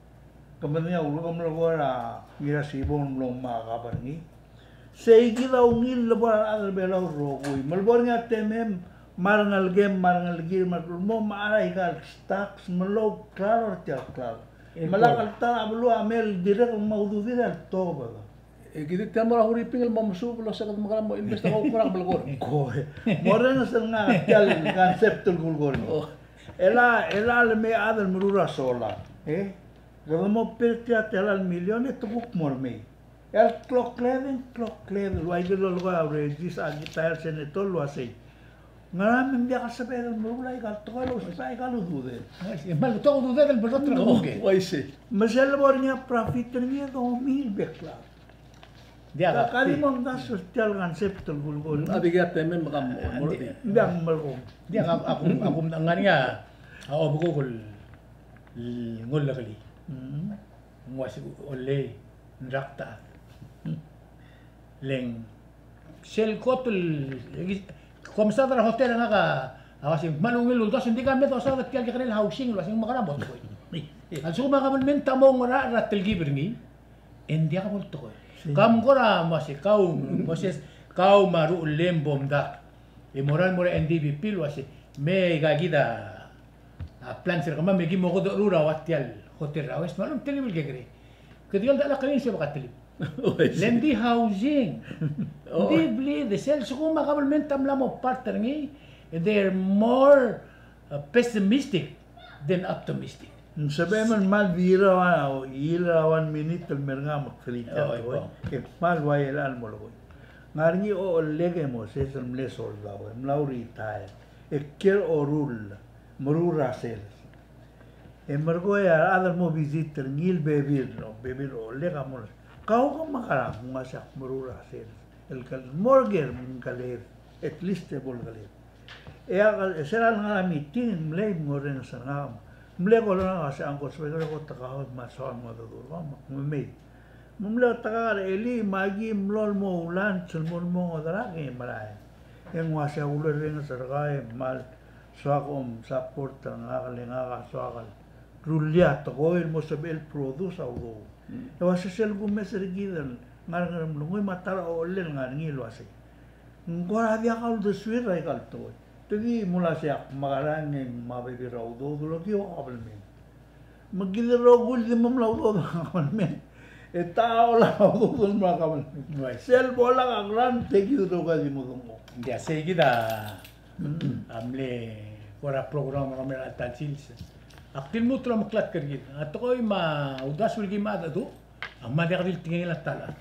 Ke medengei a ulekum el kora Ngirasibong el mlo ngmai a kab er ngii. Sei kid a ungil el bo er a rechad er a Belau el rokui. Me le bo er ngii a temem, me a rengelekem, me a rengelekir, me a rengelekem, mo mechar a ikal stocks, me loklalo er tia el klalo. Me lak el ta er a beluu a mei el dirrek el mo ududir el tobed. E kid tia el mo er a Huriping el mo mesuub el uasei kede mekerang e mo invest e kuk er a belkul. Ko e. Morrenges er ngak tia el concept el kulekoi. O. Ela, ela le mei a chad el meruul er a solar. E? Kede mo pay er tia el million e te kuk mo er mei. El klokled, el klokled, el ua ikel lolekoi a outrageous a kitael senator el uasei. Ngera me ng diak el sebeched el meruul a ikal tekoi el ousbech a ikal ududed. Uaisei, me a ikal ududed el betok er a kemungke. Uaisei. Me sel lebo er ngii a profit er ngii e domiil el bek el chad. Diak a, ka di mo mdasu er tia el concept el kulekoi. A di kid a temem me ka mo, mo di. Diak melekoi. Diak a, a kum, a kum, ngar er ngii a, a obekuk el, el ngelekelii. Mm. Ng uaisei, olei, ng rak ta. Le ng sel kot el, kom mesaod er a hotel e ngak a uasei, me a ungil el uldasu, ng di ka me dosaod er tia el kekerei el housing el uasei ng mekerang e bo tekoi. A lsekum a kabelment a mo ngerachel er a telkib er ngii, e ng diak bo el tekoi. Ka mkora mo uasei, kau, Moses, kau me a ruchellem bo mdak. E mo er a, mo er a N D P P el uasei, me aika kid a A plan er kemam me ki mo okedechor er a ua tia el hotel er a West me a lechub e ng telkib el kekerei. Kede di el dechor a clean shop e ka telkib. Le ng di housing. Ng di blid, e sel lsekum a kabelment a mla mo part er ngii, they're more, uh, pessimistic than optimistic. Ng sebechem el kmal di er a ua, er a one minute el mer ngak me ak telkib. E kmal ua el mo lekoi. Ngar er ngii a ochellek e Moses el mle soldau, e mla retire. E kiei er a oruul, meruul er a sales. E merekong e a rechad el mo visit er ngii el bebil, no, bebil el ochellek a mo. Kau ke mekerang? Ng uasei ak meruul er a sales. El kmal mo er ker, ng keled, at least e bo lekeled. E a, e sel ngar er a meeting, mlei, morrenges er ngak. Mle ko el ngak a uasei, Uncle Spencer, ko te kau me a soal mo dedu er kau, me mei. Me mle otakar e le me aki mlo el mo lunch el mo, mo ngodech er ngii e merael. E ng uasei a ulerrenges er kau e kmal soak om support er ngak, le ngak a soak el rullii a tekoi el mo sebechel el produce a udoud. Mm. E uasei sel kumes er kid el ngar er a Ngeremlengui me a ta er a ochellel ngar er ngii el uasei. Ng kora diak a uldesuir er aika el tekoi. Te di mle uasei ak mekerang e ng mo bebil er a udoud el okiu a kabelment. Me kid el rokui el di mo mla udoud er a kabelment. E ta a ola a udoud el mo er a kabelment. Right. Sel bo lak a grant e kid el rokui a di mo dengchokl. Ng di a sei kid a, a mle kora program er a mera el ta el sils. Ak di lmuut el omeklatk er kid. A tekoi me a uldasu el ki mad a du, a mad e ak di el tekingel a ta el chad.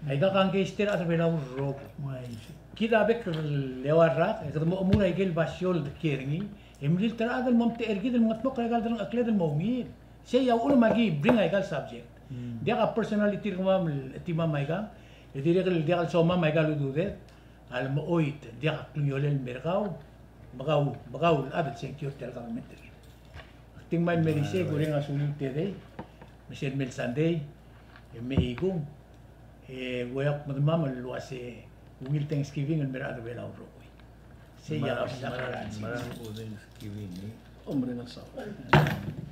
Aika a kangkei er a rechad er a Belau el rokui. Kid a bek el eua el rak, e kede mo chemur aike el basio el dekiei er ngii, e mlilt er a chad el mo omtechei er kid el mengetmokl er aika el delengchekled el mo ungil. Sei a uchul me aki bring aika el subject. Diak a personality er kemam el chetimam aika, e dirrek el diak el somam aika el ududed, a lemechoit, diak a klungiolel el mer kau, me kau, me kau el chad el sengkio er tia el government er kid. Ak di ngmai el mei er isei, kureng a suliu el tedei, me sel mei el Sunday, e mei kung, e uai a kmedemam el uase ungil Thanksgiving el mer a rechad er a Belau el rokui. Sei a, merang, merang, Thanksgiving, e. Omereng el saul.